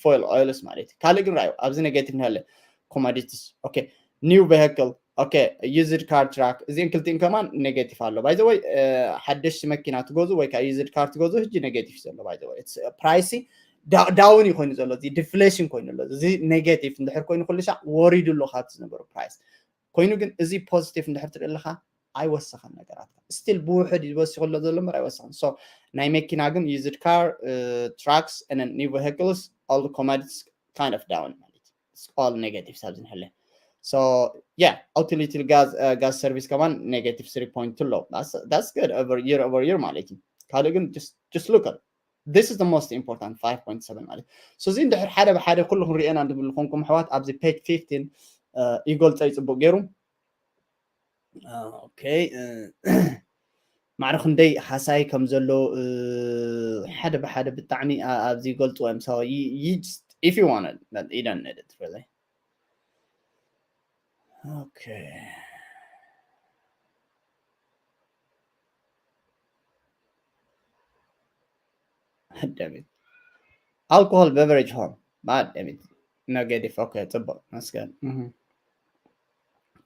foil oils ማለት እዩ። ካልእ ግን ራዩ ኣብዚ ኔጌቲቭ ንህለ commodities okay new vehicle okay used car truck እዚን ክልቲን ከማን ኔጌቲቭ ኣሎ። By the way ሓደሽቲ መኪና ትገዙ ወይ ከዓ used car ትገዙ ሕጂ ኔጌቲቭ ዘሎ by the way price down እዩ ኮይኑ ዘሎ እዚ ዲፍሌሽን ኮይኑ ኣሎ። እዚ ኔጌቲቭ እንድሕር ኮይኑ ኩሉ ሻዕ ወሪዱ ኣሎ ካብቲ ዝነበሩ ፕራይስ ኮይኑ ግን እዚ ፖዚቲቭ እንድሕር ትርኢ ኣለካ ኣይወሰኸን ነገራት still ብውሕድ ይወስኽ ኣሎ ዘሎ እምበር ኣይወሰኸን። So ናይ መኪና ግን used car trucks and new vehicles all commodities kind of down ማለት all negative ሳብ ዝንህለ። So yeah utility gas gas service ከማን negative three point two ኣሎ። That's good over year over year ማለት እዩ። ካልእ ግን just look at this is the most important five point seven ማለት so እዚ እንድሕር ሓደ ብሓደ ኩሉ ክንሪኤና እንድብል ኮንኩም ኣሕዋት ኣብዚ page fifteen ይገልጾ ይጽቡቅ ገይሩ። Okay ማዕረ ክንደይ ሓሳይ ከም ዘሎ ሓደ ብሓደ ብጣዕሚ ኣብዚ ይገልጽዎ እዮም። So you just if you want it you don't need it really. Okay damn it. Alcohol beverage home. But damn it. Negative. Okay, ጽቡቅ መስገን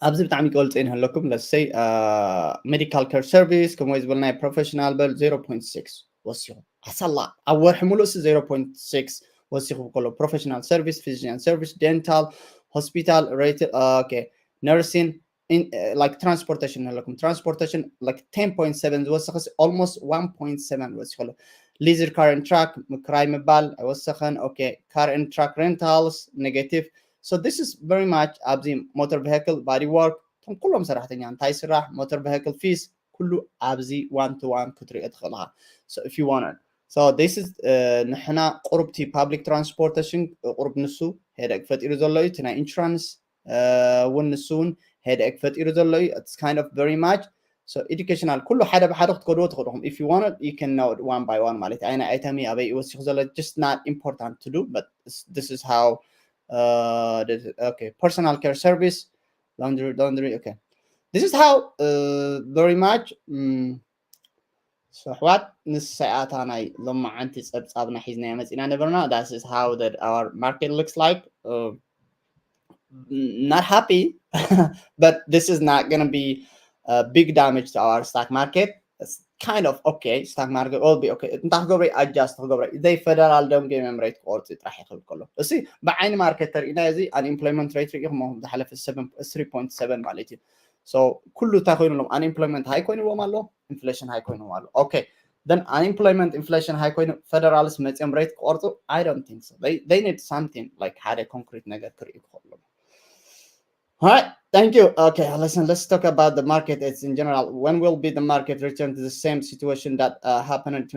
ኣብዚ ብጣዕሚ ይገልጽ ይንህለኩም። Let's say medical care service ከምኡ ዝበልናዮ professional በል zero point six ወሲኹ ኣሰላ ኣብ ወርሒ ሙሉእ ሲ zero point six ወሲኹ ከሎ professional service physician service dental hospital retail okay nursing like transportation ኣለኩም transportation like ten point seven ዝወሰኸ almost one point seven ወሲኹ ኣሎ። Leased car and truck ምክራይ ምባል ኣይወሰኸን። Okay car and truck rentals negative. So this is very much ኣብዚ motor vehicle body work እቶም ኩሎም ሰራሕተኛ እንታይ ስራሕ motor vehicle fees ኩሉ ኣብዚ one to one ክትሪኦ ትኽእል ኢኻ። So if you want so this is ንሕና ቁሩብ እቲ public transportation ቁሩብ ንሱ headache ፈጢሩ ዘሎ እዩ። እቲ ናይ insurance እውን ንሱ እውን headache ፈጢሩ ዘሎ እዩ። It's kind of very much so educational ኩሉ ሓደ ብሓደ ክትከድዎ ትኽእሉ ኢኹም። If you want it you can know it one by one ማለት እዩ። ኣይና ኣይተሚ ኣበይ ይወሲኹ ዘሎ just not important to do but this is how okay personal care service laundry laundry okay this is how very much ኣሕዋት፣ ንሳ እያ እታ ናይ ሎማዓንቲ ጸብጻብና ሒዝናያ መጺና ነበርና። That is how that our market looks like. Uh, not happy, but this is not going to be a big damage to our stock market. It's kind of okay. Stock market will be okay. እንታይ ክገብረ? Adjust ክገብረ? They federal ደም game rate ክቆርጽ ጥራሕ ይኽእል ከሎ፣ እሲ ብዓይኒ ማርኬት ተርእና፣ እዚ unemployment rate ርኢኹም ዝሓለፈ seven, three point seven ማለት እዩ። So ኩሉ እንታይ ኮይኑሎም? Unemployment ሃይ ኮይኑዎም ኣሎ፣ ኢንፍሌሽን ሃይ ኮይኑዎም ኣሎ። Okay, then unemployment, ኢንፍሌሽን ሃይ ኮይኑ፣ ፌደራልስ መጽዮም ሬት ክቆርጹ? I don't think so. They, they need something like ሓደ ኮንክሪት ነገር ክርእዩ ክኽእሉ። All right, thank you. Okay, listen, let's talk about the market. It's in general, when will be the market return to the same situation that uh, happened to,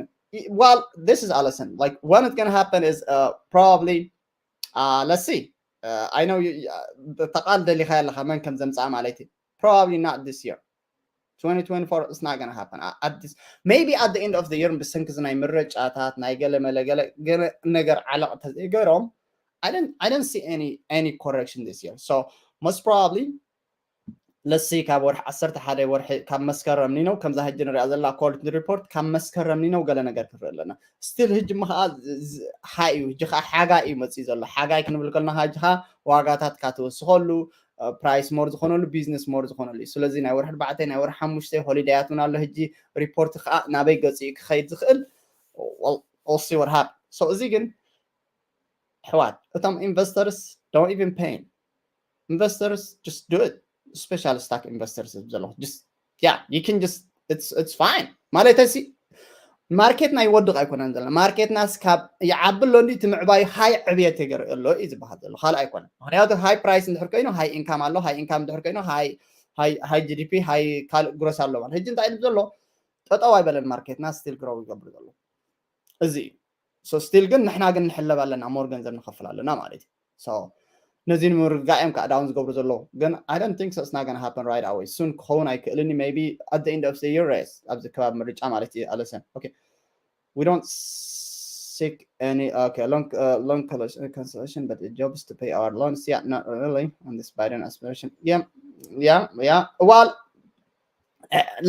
well, this is Allison. Like, when it's gonna happen is uh, probably, uh, let's see. Uh, I know you, uh, ተቓል ደሊኻ ኣለኻ መን ከም ዘምጽኣ ማለት እዩ። Probably not this year. Twenty twenty-four, it's not gonna happen. Uh, at this, maybe at the end of the year ብሰንኪ ናይ ምርጫታት ናይ ገለ መለ ገለ ገለ ነገር ዓለቕ ተዘይገሮም፣ I don't, I don't see any, any correction this year. So most probably, let's see, ካብ ወርሒ ዓሰርተ ሓደ ወርሒ፣ ካብ መስከረም ኒነው፣ ከምዛ ሕጂ ንሪኣ ዘለና ኮርት ሪፖርት ካብ መስከረም ኒነው ገለ ነገር ክንርኢ ኣለና። ስቲል ሕጂ ማ ከዓ ሃይ እዩ፣ ሕጂ ከዓ ሓጋይ እዩ መፅዩ ዘሎ። ሓጋይ ክንብል ከለና ከዓ ሕጂ ከዓ ዋጋታት ካትወስኸሉ፣ ፕራይስ ሞር ዝኾነሉ፣ ቢዝነስ ሞር ዝኾነሉ እዩ። ስለዚ ናይ ወርሒ ኣርባዕተ፣ ናይ ወርሒ ሓሙሽተ ሆሊዳያት እውን ኣሎ። ሕጂ ሪፖርት ከዓ ናበይ ገፂ እዩ ክኸይድ ዝኽእል? We'll see what happen. So እዚ ግን ኣሕዋት፣ እቶም ኢንቨስተርስ don't even pay. Investors just do it. Special stock investors ዘለኹ just, yeah, you can just, it's, it's fine ማለት ሲ። ማርኬትና ይወድቕ ኣይኮነን ዘለና። ማርኬትናስ ካብ ይዓቢ ኣሎ እንዲ እቲ ምዕባዩ ሃይ ዕብየት ይገር ኣሎ እዩ ዝበሃል ዘሎ፣ ካልእ ኣይኮነን። ምክንያቱ ሃይ ፕራይስ እንድሕር ኮይኑ ሃይ ኢንካም ኣሎ፣ ሃይ ኢንካም እንድሕር ኮይኑ ሃይ፣ ሃይ፣ ሃይ ጂ ዲ ፒ፣ ሃይ ካልእ ግሮስ ኣሎ ማለት። ሕጂ እንታይ ኢሉ ዘሎ? ጠጠው ኣይበለን ማርኬትና፣ ስቲል ግሮው ይገብር ዘሎ እዚ እዩ። So ስቲል ግን ንሕና ግን ንሕለብ ኣለና፣ ሞር ገንዘብ ንኸፍል ኣለና ማለት እዩ። So ነዚ ንምርግጋእ እዮም ከዓ ዳውን ዝገብሩ ዘለዉ። ግን I don't think so, it's not gonna happen right away. ሱን ክኸውን ኣይክእልን እዩ። Maybe at the end of the year, yes, ኣብዚ ከባቢ ምርጫ ማለት እዩ ኣለሰን። Okay, we don't seek any, okay, long, uh, long cancellation, but the job is to pay our loans. Yeah, not really on this Biden administration. Yeah, yeah, yeah. Well,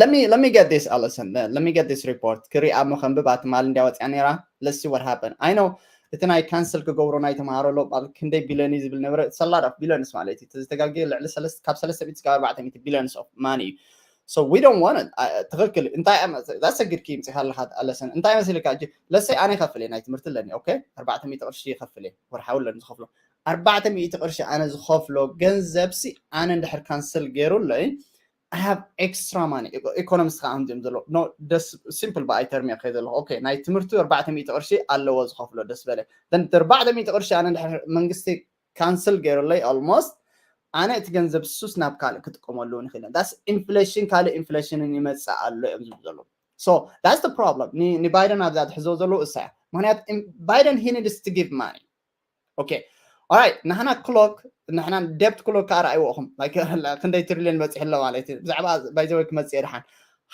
let me, let me get this, Allison. Let me get this report. ክሪኣ እሞ ከንብብ፣ ኣትማል እንዲያ ወፅያ ነይራ። Let's see what happened. I know እቲ ናይ ካንስል ክገብሮ ናይ ተምሃሮ ኣሎ፣ ኣብ ክንደይ ቢልዮን እዩ ዝብል ነበረ። It's a lot of billions ማለት እዩ። ዝተጋገየ ልዕሊ ካብ ሰለስተ ሚእቲ እስካብ ኣርባዕተ ሚእቲ billions of money እዩ። So we don't want it. ትኽክል። እንታይ that's a good key ምፅኻ ኣለኻ ኣለሰን። እንታይ መሲልካ? እጂ ለሰይ ኣነ ይኸፍል እየ፣ ናይ ትምህርቲ ኣለኒ። Okay፣ ኣርባዕተ ሚእቲ ቅርሺ ይኸፍል እየ፣ ወርሓዊ ኣለኒ ዝኸፍሎ። ኣርባዕተ ሚእቲ ቅርሺ ኣነ ዝኸፍሎ ገንዘብ ሲ ኣነ እንድሕር ካንስል ገይሩለይ፣ I have extra money. ኢኮኖሚስት ከዓ ከምዚኦም ዘሎ። No, ደስ ሲምፕል ብኣይ ተርም እየ ከይ ዘለኹ። Okay፣ ናይ ትምህርቲ ኣርባዕተ ሚእቲ ቅርሺ ኣለዎ ዝኸፍሎ፣ ደስ በለ። Then ኣርባዕተ ሚእቲ ቅርሺ ኣነ እንድሕር መንግስቲ ካንስል ገይሩለይ፣ almost ኣነ እቲ ገንዘብ ሱስ ናብ ካልእ ክጥቀመሉ እውን ይኽእል። That's ኢንፍሌሽን፣ ካልእ ኢንፍሌሽንን ይመፅእ ኣሎ እዮም ዝብሉ ዘለዉ። So that's the problem. ንባይደን ኣብዛ ትሕዞ ዘለዉ እሳ እያ። ምክንያቱ ባይደን he needs to give money. Okay, all right, ንሕና ክሎክ፣ ንሕና ደብት ክሎክ ከዓ ረኣይዎ ኢኹም። ክንደይ ትሪልዮን በፂሑ ኣሎ ማለት እዩ። ብዛዕባ ባይዘወይ ክመፅእ እየ ደሓን።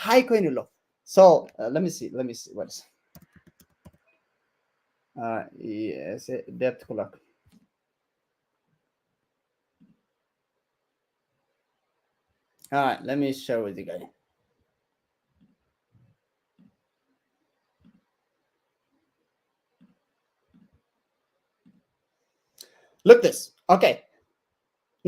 ሃይ ኮይኑ ኣሎ። So let me see, let me see what is ደብት ክሎክ. All right, let me show you guys. Look this. Okay,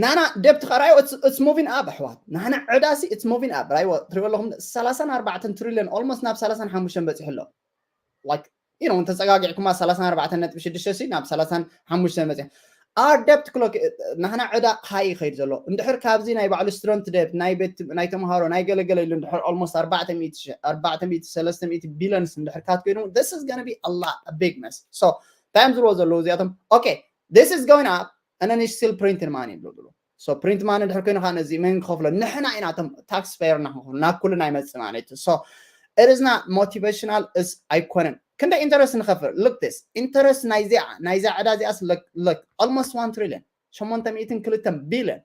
ናና ደብት ከራዮ it's moving up ኣሕዋት። ናና ዕዳሲ it's moving up። ራይዎ ትሪኦ ኣለኹም ሰላሳን ኣርባዕተን ትሪልዮን፣ almost ናብ ሰላሳን ሓሙሽተን በፂሑ ኣሎ። Like, you know፣ እንተፀጋጊዕኩማ ሰላሳን ኣርባዕተን ነጥቢ ሽዱሽተ ሲ ናብ ሰላሳን ሓሙሽተን መፅያ። Our debt clock፣ ናህና ዕዳ ሃይ ይኸይድ ዘሎ። እንድሕር ካብዚ ናይ ባዕሉ student debt፣ ናይ ቤት፣ ናይ ተምሃሮ፣ ናይ ገለገለ ኢሉ እንድሕር almost ኣርባዕተ ሚእቲ፣ ኣርባዕተ ሚእቲ፣ ሰለስተ ሚእቲ billions እንድሕር ካት ኮይኑ፣ this is gonna be a lot, a big mess. So እንታይ እዮም ዝብልዎ ዘለዉ እዚኣቶም? Okay, this is going up and then it's still printing money ይብሉ። So print money እንድሕር ኮይኑ ከዓ ነዚ መን ክኸፍሎ? ንሕና ኢና፣ እቶም ታክስ ፔየር ኢና ክንኸፍሎ፣ ናብ ኩልና ይመፅእ ማለት እዩ። So it is not motivational፣ is ኣይኮነን። ክንደይ ኢንተረስት ንኸፍል? Look this፣ ኢንተረስት ናይዚኣ፣ ናይዛ ዕዳ እዚኣስ፣ look, look, almost one trillion፣ ሸሞንተ ሚእትን ክልተን ቢልዮን።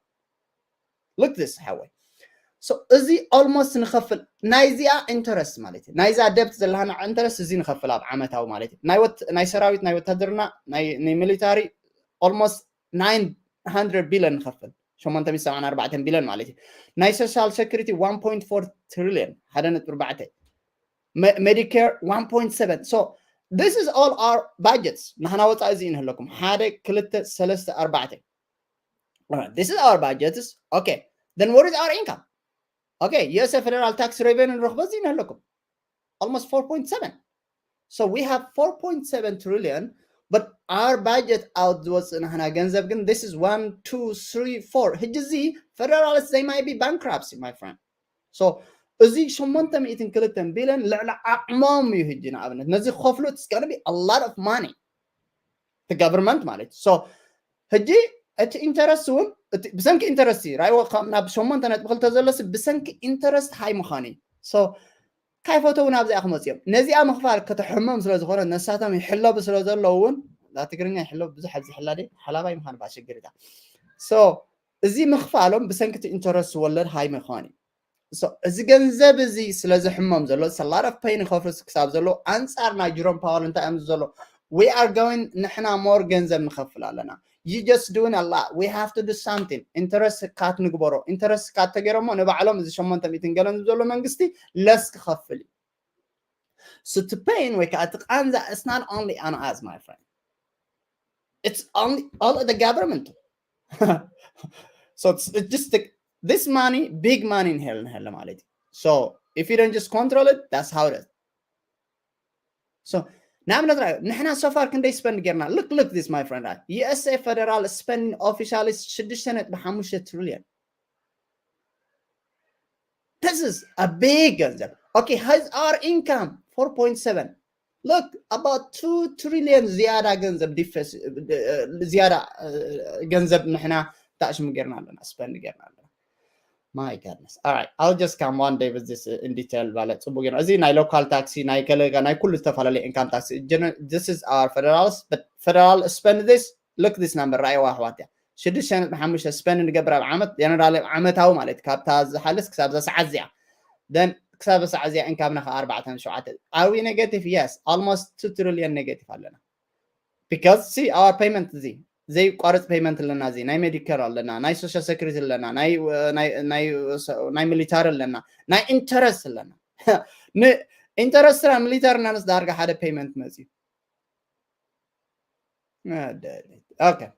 Look this ሓወይ። So እዚ almost ንኸፍል ናይዚኣ ኢንተረስት ማለት እዩ። ናይዛ ደብት ዘለሃና ኢንተረስት እዚ ንኸፍል ኣብ ዓመታዊ ማለት እዩ። ናይ ሰራዊት፣ ናይ ወታደርና፣ ናይ ሚሊታሪ almost nine hundred billion ንኸፍል፣ ሸሞንተ ሚእቲ ሰብዓን ኣርባዕተን ቢልዮን ማለት እዩ። ናይ ሶሻል ሴኩሪቲ one point four trillion፣ ሓደ ነጥቢ ኣርባዕተ። Medicare one point seven. So this is all our budgets. ንሕና ወፃኢ እዚ ንህለኩም ሓደ ክልተ ሰለስተ ኣርባዕተ. This is our budgets. Okay, then what is our income? Okay, U S A federal tax revenue ንረኽቦ እዚ ንህለኩም almost four point seven. So we have four point seven trillion, but our budget out ዝወፅእ ናህና ገንዘብ ግን this is one, two, three, four. ሕጂ እዚ federalists, they might be bankruptcy, my friend. So እዚ ሸሞንተ ሚእትን ክልተን ቢልዮን ልዕሊ ዓቕሞም እዩ። ሕጂ ንኣብነት ነዚ ክኸፍሉ it's gonna be a lot of money, the government ማለት እዩ። So ሕጂ እቲ interest እውን ብሰንኪ interest እዩ ራይዎ ናብ ሸሞንተ ነጥቢ ክልተ ዘሎሲ ብሰንኪ interest high ምዃኑ እዩ። So ካይፈተው ናብዚኣ ክመፅኦም ነዚኣ ምኽፋል ከተሕሞም ስለ ዝኾነ ነሳቶም ይሕለቡ ስለ ዘለዉ እውን ትግርኛ ይሕለቡ ብዙሕ ኣብዚ ሕላ ደ ሓላባይ ምዃን ባሸግርታ። So እዚ ምኽፋሎም ብሰንኪ እቲ interest ወለድ high ምዃኑ እዩ። So እዚ ገንዘብ እዚ ስለ ዝሕሞም ዘሎ ሰላር ኦፍ ፔን ይኸፍሉ ክሳብ ዘሎ ኣንፃር ናይ ጅሮም ፓወር እንታይ እዮም ዘሎ we are going ንሕና more ገንዘብ ንኸፍል ኣለና። You just doing a lot. We have to do something. Interest cut ንግበሮ። Interest cut ተገይሮሞ ንባዕሎም እዚ ሸሞንተ ሚእትን ገለን ዘሎ መንግስቲ less ክኸፍል እዩ። So እቲ ፔን ወይ ከዓ እቲ ቃንዛ it's not only on us, my friend. It's only all of the government. So it's, it's just the, this money, big money in hell, in hell ማለት እዩ. So if you don't just control it, that's how it is. So ንኣብነት ንሕና so far ክንደይ spend ጌርና? Look, look this, my friend. U S A federal spending officially ሽዱሽተ ነጥቢ ሓሙሽተ trillion. This is a big ገንዘብ. Okay, has our income four point seven. Look, about two trillion ዝያዳ ገንዘብ defense ዝያዳ ገንዘብ ንሕና ታሽሙ ጌርና ኣለና፣ spend ጌርና ኣለና። My goodness. All right, I'll just come one day with this in detail ማለት ጽቡቅ ነው። እዚ ናይ local tax፣ ናይ ገለ ናይ ኩሉ ዝተፈላለየ income tax. This is our federals, but federal spend this, look this number፣ ራእይዋ ኣሕዋት እያ። ሽዱሽተ ነጥቢ ሓሙሽተ spend ንገብር ኣብ ዓመት generally ዓመታዊ ማለት ካብታ ዝሓልስ ክሳብ ዘሰዓት እዚኣ then ክሳብ ዘሰዓት እዚኣ income ና ኣርባዕተ ሸውዓተ። Are we negative? Yes, almost two trillion negative ኣለና። Because see our payment እዚ ዘይቋርፅ payment ኣለና፣ እዚ ናይ Medicare ኣለና፣ ናይ social security ኣለና፣ ናይ ናይ ናይ ናይ military ኣለና፣ ናይ interest ኣለና። ን interest ና military ና ንስ ዳርጋ ሓደ payment መፅዩ። Okay.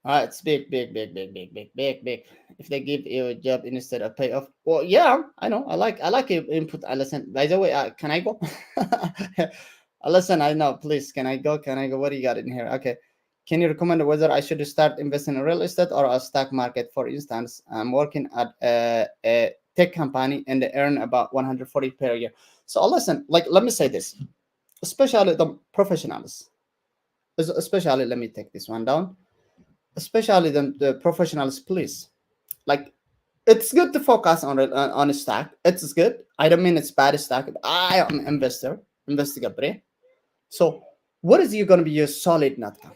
Uh, it's big, big, big, big, big, big, big, big. If they give you a job instead of pay off, well, yeah, I know. I like, I like your input, Alison. By the way, uh, can I go? Alison, I know. Please, can I go? Can I go? What do you got in here? Okay. Can you recommend whether I should start investing in real estate or a stock market? For instance, I'm working at a, a tech company and earn about one hundred forty per year. So listen, like, let me say this, especially the professionals, especially, let me take this one down, especially the, the professionals, please. Like, it's good to focus on on stock. It's good. I don't mean it's bad stock. I am investor, invest ገብሬ. So what is you going to be your solid ናትካ?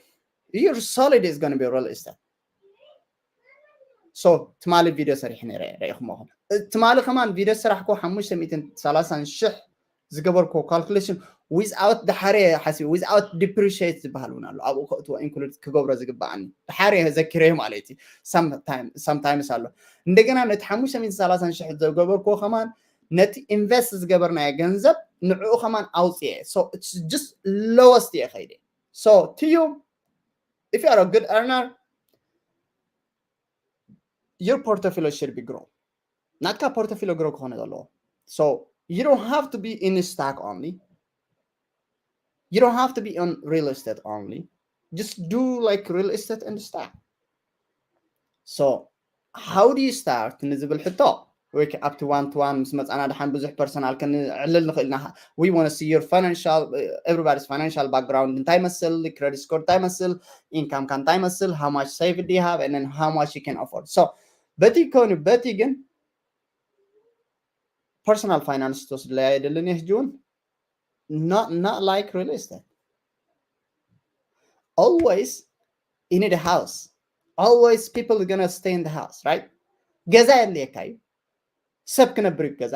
Your solid is going to be real estate. So ትማሊ ቪድዮ ሰሪሕ ነረ ረኢኹም ኹም ትማሊ ከማን ቪድዮ ሰራሕኩ ሓሙሽተ ሚእትን ሰላሳን ሽሕ ዝገበርኩ calculation without ድሓረ ሓሲብ without depreciate ዝበሃል እውን ኣሎ ኣብኡ ከእትዎ include ክገብሮ ዝግባኣኒ ድሓረ ዘኪረ ማለት እዩ። Sometimes ኣሎ እንደገና ነቲ ሓሙሽተ ሚእትን ሰላሳን ሽሕ ዝገበርኩ ከማን ነቲ invest ዝገበርናዮ ገንዘብ ንዕኡ ከማን ኣውፅኤ። So it's just lowest እየ ከይደ። So to you, if you are a good earner, your portfolio should be grow. ናትካ portfolio grow ክኾነ ዘለዎ። So you don't have to be in stock only. You don't have to be on real estate only. Just do like real estate and stock. So how do you start ንዝብል ሕቶ ወይ ኣብቲ one to one ምስ መፃና ድሓን ብዙሕ personal ክንዕልል ንኽእል ኢና። We want to see your financial, everybody's financial background እንታይ መስል፣ credit score እንታይ መስል፣ income ካ እንታይ መስል፣ how much saved do you have and then how much you can afford. So በቲ ኮይኑ በቲ ግን personal finance ትወስድለይ ኣይደልን እየ ሕጂ እውን not not like real estate. Always you need a house. Always people are gonna stay in the house, right? ገዛ የድልየካ እዩ፣ ሰብ ክነብር እዩ ገዛ።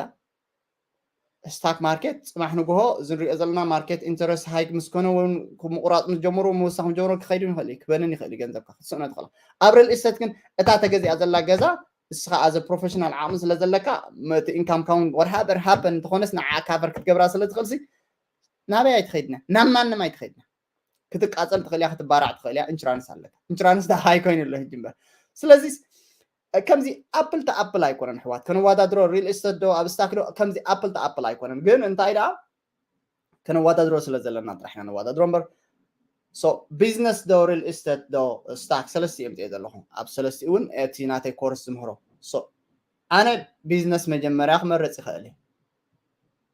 Stock market ፅባሕ ንግሆ እዚ ንሪኦ ዘለና market interest high ምስ ኮነ እውን ምቁራፅ ምስ ጀምሩ ምውሳኽ ምስ ጀምሩ ክኸይድ ይኽእል እዩ፣ ክበንን ይኽእል እዩ፣ ገንዘብካ ክትስእኖ ትኽእል። ኣብ real estate ግን እታ ተገዚኣ ዘላ ገዛ እስኻ ኣዘ ፕሮፌሽናል ዓቕሚ ስለ ዘለካ እቲ ኢንካምካ እውን ወርሃበር ሃፐን እንተኾነስ ንዓ ካቨር ክትገብራ ስለ ትኽእልሲ ናበይ ኣይትኸይድና ናብ ማንም ኣይትኸይድና። ክትቃፀል ትኽእል እያ ክትባራዕ ትኽእል እያ። ኢንሹራንስ ኣለካ። ኢንሹራንስ ዳ ሃይ ኮይኑ ኣሎ ህጂ እምበር። ስለዚ ከምዚ ኣፕል ተ ኣፕል ኣይኮነን ኣሕዋት፣ ከነወዳድሮ ሪል ኤስቴት ዶ ኣብ ስታክ ዶ፣ ከምዚ ኣፕል ተ ኣፕል ኣይኮነን። ግን እንታይ ደኣ ከነወዳድሮ ስለ ዘለና ጥራሕ ኢና ነወዳድሮ እምበር። ሶ ቢዝነስ ዶ ሪል ኤስቴት ዶ ስታክ ሰለስቲኦም እየ ዘለኹ። ኣብ ሰለስቲኡ እውን እቲ ናተይ ኮርስ ዝምህሮ። ሶ ኣነ ቢዝነስ መጀመርያ ክመርፅ ይኽእል እየ።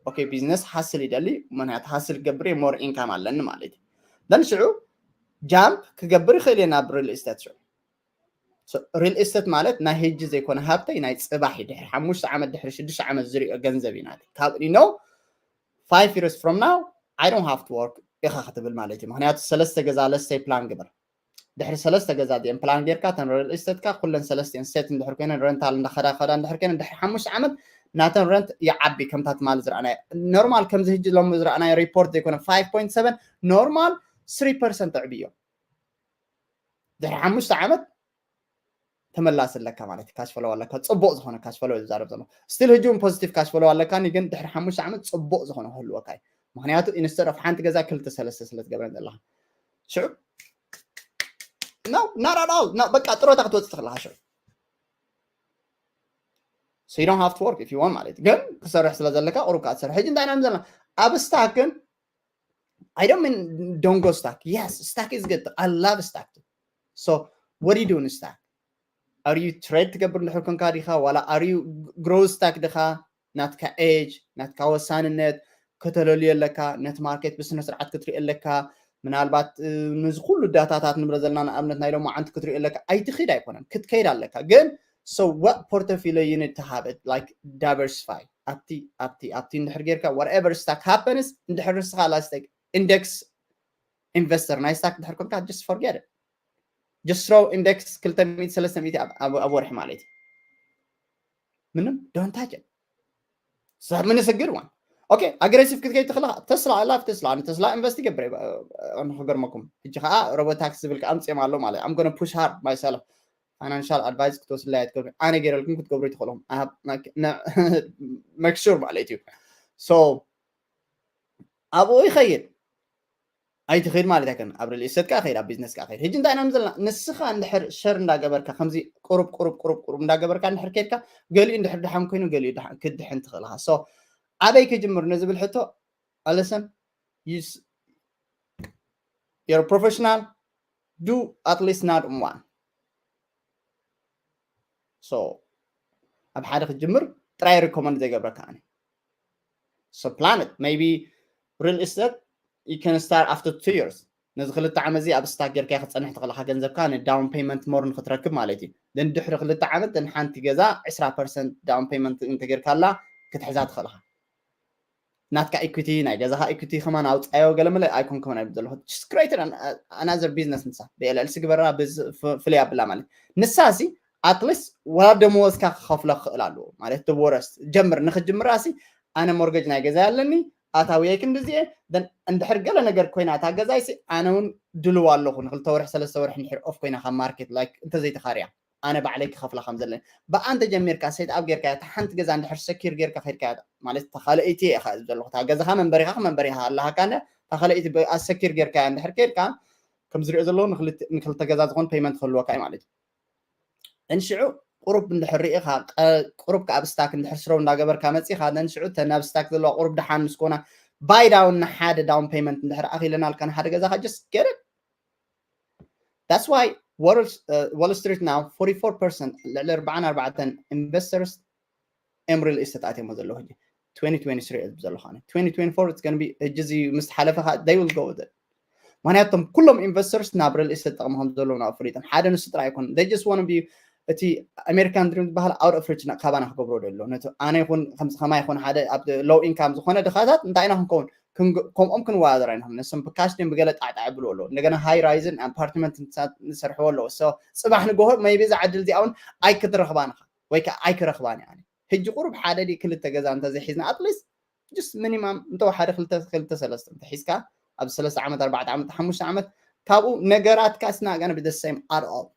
ኦኬ ቢዝነስ ሃስል ይደሊ፣ ምክንያቱ ሃስል ክገብር እየ ሞር ኢንካም ኣለኒ ማለት እዩ። ደን ሽዑ ጃምፕ ክገብር ይኽእል እየ ናብ ሪል ኤስቴት። ሽዑ ሪል ኤስቴት ማለት ናይ ህጂ ዘይኮነ ሃብተይ ናይ ፅባሕ እዩ። ድሕሪ ሓሙሽተ ዓመት ድሕሪ ሽዱሽተ ዓመት ዝሪኦ ገንዘብ እዩ ናተይ። ካብ ኖ ፋይቭ ይርስ ፍሮም ናው ኣይ ዶንት ሃቭ ቱ ወርክ ኢኻ ክትብል ማለት እዩ። ምክንያቱ ሰለስተ ገዛ ለስተይ ፕላን ግበር። ድሕሪ ሰለስተ ገዛ ዲኤን ፕላን ጌርካ እተን ሪል ኤስቴትካ ኩለን ሰለስቲኤን ሴት እንድሕር ኮይነን ረንታል እንዳኸዳ ከዳ እንድሕር ኮይነን ድሕሪ ሓሙሽተ ዓመት ናተን ረንት ይዓቢ። ከምታ ትማሊ ዝረኣናዮ ኖርማል ከምዚ ህጂ ሎሚ ዝረኣናዮ ሪፖርት ዘይኮነ ፋይቭ ፖይንት ሰቨን ኖርማል ስሪ ፐርሰንት ኣዕብዮ። ድሕሪ ሓሙሽተ ዓመት ተመላሲ ኣለካ ማለት እዩ። ካሽ ፍሎው ኣለካ፣ ፅቡቅ ዝኾነ ካሽ ፍሎው እዩ ዝዛረብ ዘሎ። ስቲል ህጂ እውን ፖዚቲቭ ካሽ ፍሎው ኣለካኒ፣ ግን ድሕሪ ሓሙሽተ ዓመት ፅቡቅ ዝኾነ ክህልወካ እዩ። ምክንያቱ ኢንስተድ ኦፍ ሓንቲ ገዛ ክልተ ሰለስተ ስለ ትገብረን ዘለካ ሽዑ no not at all no በቃ ጥሮታ ክትወፅእ ትኽእልካ ሽዑ። So you don't have to work if you want ማለት እዩ። ግን ክሰርሕ ስለ ዘለካ ቁሩብ ከዓ ትሰርሕ። ሕጂ እንታይ ኢና ዘለና ኣብ ስታክ ግን I don't mean don't go stock. Yes, stock is good. I love stock. So what do you do in stock? Are you trade ትገብር እንድሕር ኮንካ ዲኻ ዋላ are you grow stock ዲኻ? ናትካ ኤጅ ናትካ ወሳንነት ከተለልዮ ኣለካ። ነቲ ማርኬት ብስነ ስርዓት ክትሪኦ ኣለካ። ምናልባት ነዚ ኩሉ ዳታታት ንብሎ ዘለና ንኣብነት ናይ ሎማዓንቲ ክትሪኦ ኣለካ። ኣይትኺድ ኣይኮነን ክትከይድ ኣለካ። ግን so what portfolio you need to have it like diversify ኣብቲ ኣብቲ ኣብቲ እንድሕር ጌርካ whatever stock happens እንድሕር ንስኻ ላስቴክ ኢንደክስ ኢንቨስተር ናይ ስታክ እንድሕር ኮንካ just forget it. Just throw ኢንደክስ ክልተ ሚእቲ ሰለስተ ሚእቲ ኣብ ወርሒ ማለት እዩ። ምንም don't touch it. ምንስግር ዋን ኦኬ ኣግሬሲቭ ክትከይድ ትኽእልኻ። ተስላ I love ተስላ ኣነ ተስላ ኢንቨስት ይገብር ንክገርመኩም። ሕጂ ከዓ ሮቦታክስ ዝብል ከዓ ኣምፅኦም ኣሎ ማለት I'm gonna push hard myself. ፋይናንሻል ኣድቫይስ ክትወስድለይ ኣይትገብሩ ኣነ ገይረልኩም ክትገብሩ ይትኽእሎም make sure ማለት እዩ። So ኣብኡ ይኸይድ ኣይትኸይድ ማለት ኣይከን ኣብ ሪል ኤስቴት ከዓ ከይድ ኣብ ቢዝነስ ከዓ ከይድ። ሕጂ እንታይ ኢና ዘለና ንስኻ እንድሕር ሸር እንዳገበርካ ከምዚ ቁሩብ ቁሩብ ቁሩብ ቁሩብ እንዳገበርካ እንድሕር ከይድካ ገሊኡ እንድሕር ድሓን ኮይኑ ገሊኡ ክድሕን ትኽእልኻ። So ኣበይ ክጅምር ንዝብል ሕቶ ኣለሰን you're professional do at least not one. So ኣብ ሓደ ክትጅምር ጥራይ ሪኮመንድ ዘይገብረካ ኣነ። So plan it maybe real estate you can start after two years. ነዚ ክልተ ዓመት እዚ ኣብ ስታክ ጌርካ ክትፀንሕ ትኽእልካ ገንዘብካ ንዳውን ፔመንት ሞር ንክትረክብ ማለት እዩ። ን ድሕሪ ክልተ ዓመት ን ሓንቲ ገዛ ዕስራ ፐርሰንት ዳውን ፔመንት እንተጌርካላ ክትሕዛ ትኽእልካ። ናትካ ኢኩቲ ናይ ገዛኻ ኢኩቲ ከማን ኣውፃዮ ገለመለ ኣይኮንኩምን ኣይብል ዘለኹ just create another business ንሳ ብኤልኤልሲ ግበራ ፍልይ ኣብላ ማለት ንሳ ሲ ኣትሊስት ወላ ደመወዝካ ክኸፍሎ ክኽእል ኣለዎ ማለት the worst ጀምር ንክጅምራ ሲ ኣነ ሞርገጅ ናይ ገዛ ኣለኒ ኣታውየይ ክንድዚኤ እንድሕር ገለ ነገር ኮይና እታ ገዛይ ሲ ኣነ እውን ድልዋ ኣለኹ ንክልተ ወርሒ ሰለስተ ወርሒ እንድሕር ኦፍ ኮይና ካብ ማርኬት ላይክ እንተዘይተኻርያ ኣነ ባዕለይ ክኸፍላ ከም ዘለኒ ብኣ እንተ ጀሚርካ ሴት ኣፕ ጌርካ እታ ሓንቲ ገዛ እንድሕር ሰኪር ጌርካ ከድካ ማለት ተኻልእይቲ ኢኻ ዘለኹ እታ ገዛኻ መንበሪኻ መንበሪኻ ኣለሃካ እንደ እታ ካልእይቲ ኣሰኪር ጌርካ እንድሕር ከድካ ከም ዝሪኦ ዘለኹ ንክልተ ገዛ ዝኾን ፔመንት ክህልወካ እዩ ማለት እዩ። እንሽዑ ቁሩብ እንድሕር ርኢኻ ቁሩብ ከኣ ኣብ ስታክ እንድሕር ስረው እንዳገበርካ መፂኻ ነንሽዑ ተን ኣብ ስታክ ዘለዋ ቁሩብ ድሓን ምስ ኮና ባይ ዳውን ንሓደ ዳውን ፔመንት እንድሕር ኣኺለናልካ ንሓደ ገዛኻ just get it. That's why Wall, uh, Wall Street now forty-four percent ልዕሊ ኣርባዓን ኣርባዕተን investors እዮም ሪል ኤስቴት ኣትዮም ዘለዉ ሕጂ twenty twenty-three እየ ዘለኹ ኣነ twenty twenty-four it's gonna be ሕጂ እዚ ምስ ሓለፈ ከዓ they will go with it ምክንያቱም ኩሎም ኢንቨስተርስ ናብ ሪል ኤስቴት ጠቕሚ ከም ዘለዎም ኣፍሊጦም ሓደ ንሱ ጥራይ ኣይኮኑን they just wanna be እቲ ኣሜሪካን ድሪም ዝበሃል out of reach ካባና ክገብሮ ደሎ ነቲ ኣነ ይኹን ከምዚ ከማይ ይኹን ሓደ ኣብ ሎው ኢንካም ዝኾነ ድኻታት እንታይ ኢና ክንከውን ከምኦም ክንወዳደር ኣይንኽን ነሶም ብካሽ ድም ብገለ ጣዕጣዕ ይብሉ ኣለዉ እንደገና ሃይ ራይዝን ኣፓርትመንት ንሰርሕዎ ኣለዉ so ፅባሕ ንጎሆ maybe እዛ ዕድል እዚኣ እውን ኣይክትረኽባን ኢኻ ወይ ከዓ ኣይክረኽባን እየ ሕጂ ቁሩብ ሓደ ድዩ ክልተ ገዛ እንተዘይሒዝና ኣትሊስት just ሚኒማም እንተወሓደ ክልተ ክልተ ሰለስተ እንተሒዝካ ኣብ ሰለስተ ዓመት ኣርባዕተ ዓመት ሓሙሽተ ዓመት ካብኡ ነገራት ካስና ጋና ብደሰም ኣርኦል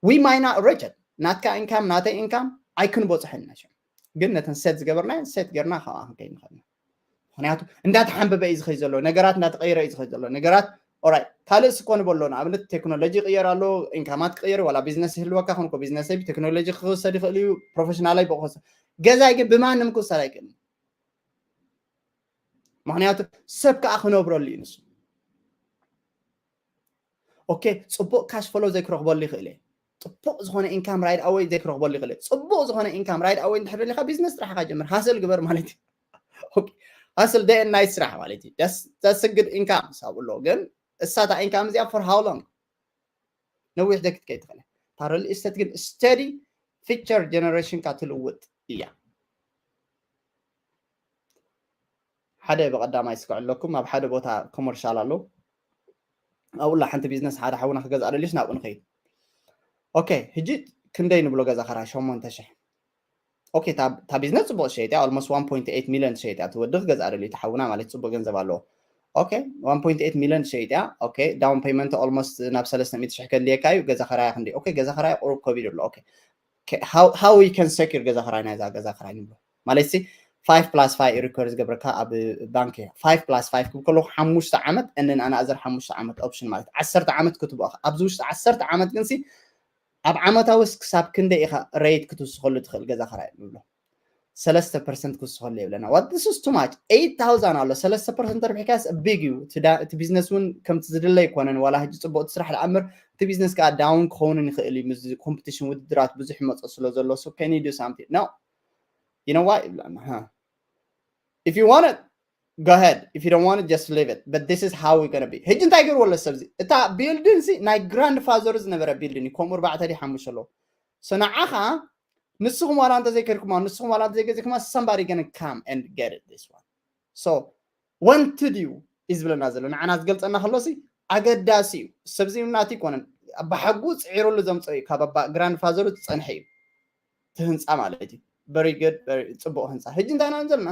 we might not reach it ናትካ ኢንካም ናተይ ኢንካም ኣይክንበፅሐን ኢና ሽዑ። ግን ነተን ሴት ዝገበርናየን ሴት ጌርና ካብኣ ክንከይድ ንኽእል ኢና። ምክንያቱ እንዳተሓንበበ እዩ ዝኸይድ ዘሎ፣ ነገራት እንዳተቐየረ እዩ ዝኸይድ ዘሎ። ነገራት ኦራይ ካልእ ስኮ ንበሎ፣ ንኣብነት ቴክኖሎጂ ይቕየር ኣሎ፣ ኢንካማት ክቕየር፣ ዋላ ቢዝነስ ይህልወካ ኮንኮ ቢዝነሰይ ብቴክኖሎጂ ክውሰድ ይኽእል እዩ፣ ፕሮፌሽናላይ ብክወሰድ። ገዛይ ግን ብማንም ክውሰድ ኣይክእልን። ምክንያቱ ሰብ ከዓ ክነብረሉ እዩ ንሱ። ኦኬ፣ ፅቡቕ ካሽ ፍሎ ዘይክረኽበሉ ይኽእል እየ። ፅቡቕ ዝኾነ ኢንካም ራይድ ኣወይ ዘይክረኽበሉ ይኽእል እየ። ፅቡቕ ዝኾነ ኢንካም ራይድ ኣወይ እንድሕር ደሊኻ ቢዝነስ ጥራሕ ኢኻ ጀምር፣ ሃስል ግበር ማለት እዩ። ሃስል ደይ ናይት ስራሕ ማለት እዩ። ዳስ ግድ ኢንካም ሳብሎ ግን እሳታ ኢንካም እዚኣ ፎር ሃው ሎንግ ነዊሕ ደክት ከይትኽእል እታ ሪል ኢስተት ግን ስተዲ ፊቸር ጀነሬሽንካ ትልውጥ እያ። ሓደ ብቐዳማይ ስክዕ ኣለኩም ኣብ ሓደ ቦታ ኮመርሻል ኣሎ ኣብኡላ ሓንቲ ቢዝነስ ሓደ ሓውና ክገዝኣ ደልሽ ናብኡ ንኸይድ። ኦኬ፣ ህጂ ክንደይ ንብሎ ገዛ ኸራ ሸሞንተ ሽሕ። ኦኬ፣ እታ ቢዝነስ ፅቡቅ ሸይጥያ ኦልሞስት ዋን ፖይንት ኤይት ሚሊዮን ሸይጥያ ትወዲ ክገዝኣ ደልዩ ተሓውና ማለት ፅቡቅ ገንዘብ ኣለዎ። ኦኬ፣ ዋን ፖይንት ኤይት ሚሊዮን ሸይጥያ። ኦኬ፣ ዳውን ፔመንት ኦልሞስት ናብ ሰለስተ ሚእቲ ሽሕ ከድልየካ እዩ። ገዛ ኸራያ ክንዲ ኦኬ፣ ገዛ ኸራያ ቁሩብ ከቢድ ኣሎ። ኦኬ፣ how we can secure ገዛ ኸራይ ናይዛ ገዛ ኸራይ ንብሎ ማለት ሲ ፋይቭ ፕላስ ፋይቭ ሪኮርድ ዝገብረካ ኣብ ባንክ እያ። ፋይቭ ፕላስ ፋይቭ ክብል ከለኹ ሓሙሽተ ዓመት እንን ኣናእዘር ሓሙሽተ ዓመት ኦፕሽን ማለት ዓሰርተ ዓመት ክትብኦ ኣብዚ ውሽጢ ዓሰርተ ዓመት ግን ሲ ኣብ ዓመታዊ ክሳብ ክንደይ ኢኻ ሬት ክትውስኸሉ ትኽእል ገዛ ኸራይ ንብሎ ሰለስተ ፐርሰንት ክውስኸሉ የብለና። What this is too much። ኤይት ታውዛንድ ኣሎ ሰለስተ ፐርሰንት ተርቢሕካስ ቢግ እዩ። እቲ ቢዝነስ እውን ከምቲ ዝድለ ኣይኮነን። ዋላ ሕጂ ፅቡቅ እቲ ስራሕ ደኣ እምበር እቲ ቢዝነስ ከዓ ዳውን ክኸውን ይኽእል እዩ። ምስ ኮምፒቲሽን ውድድራት ብዙሕ ይመፀ ስለ ዘሎ so can you do something? No. You know what? ይብለና። If you want it, go ahead. If you don't want it, just leave it. But this is how we're gonna be. ሕጂ እንታይ ገይርዎ ኣሎ ሰብ እዚ? እታ ቢልዲን ሲ ናይ ግራንድ ፋዘሩ ዝነበረ ቢልዲን እዩ። ከምኡ ኣርባዕተ ድዩ ሓሙሽተ ኣለዎ። So ንዓኻ ንስኹም ዋላ እንተዘይከድኩማ ንስኹም ዋላ እንተዘይገዚእኩማ somebody gonna come and get it this one. So wanted you እዩ ዝብለና ዘሎ ንዓና ዝገልፀና ከሎ ሲ ኣገዳሲ እዩ። ሰብዚ ናት ይኮነን ብሓጉ ፅዒሩሉ ዘምፀ እዩ ካብ ኣባ ግራንድ ፋዘሩ ዝፀንሐ እዩ። እቲ ህንፃ ማለት እዩ። Very good, ጽቡቅ ህንፃ። ሕጂ እንታይ ኢና ዘለና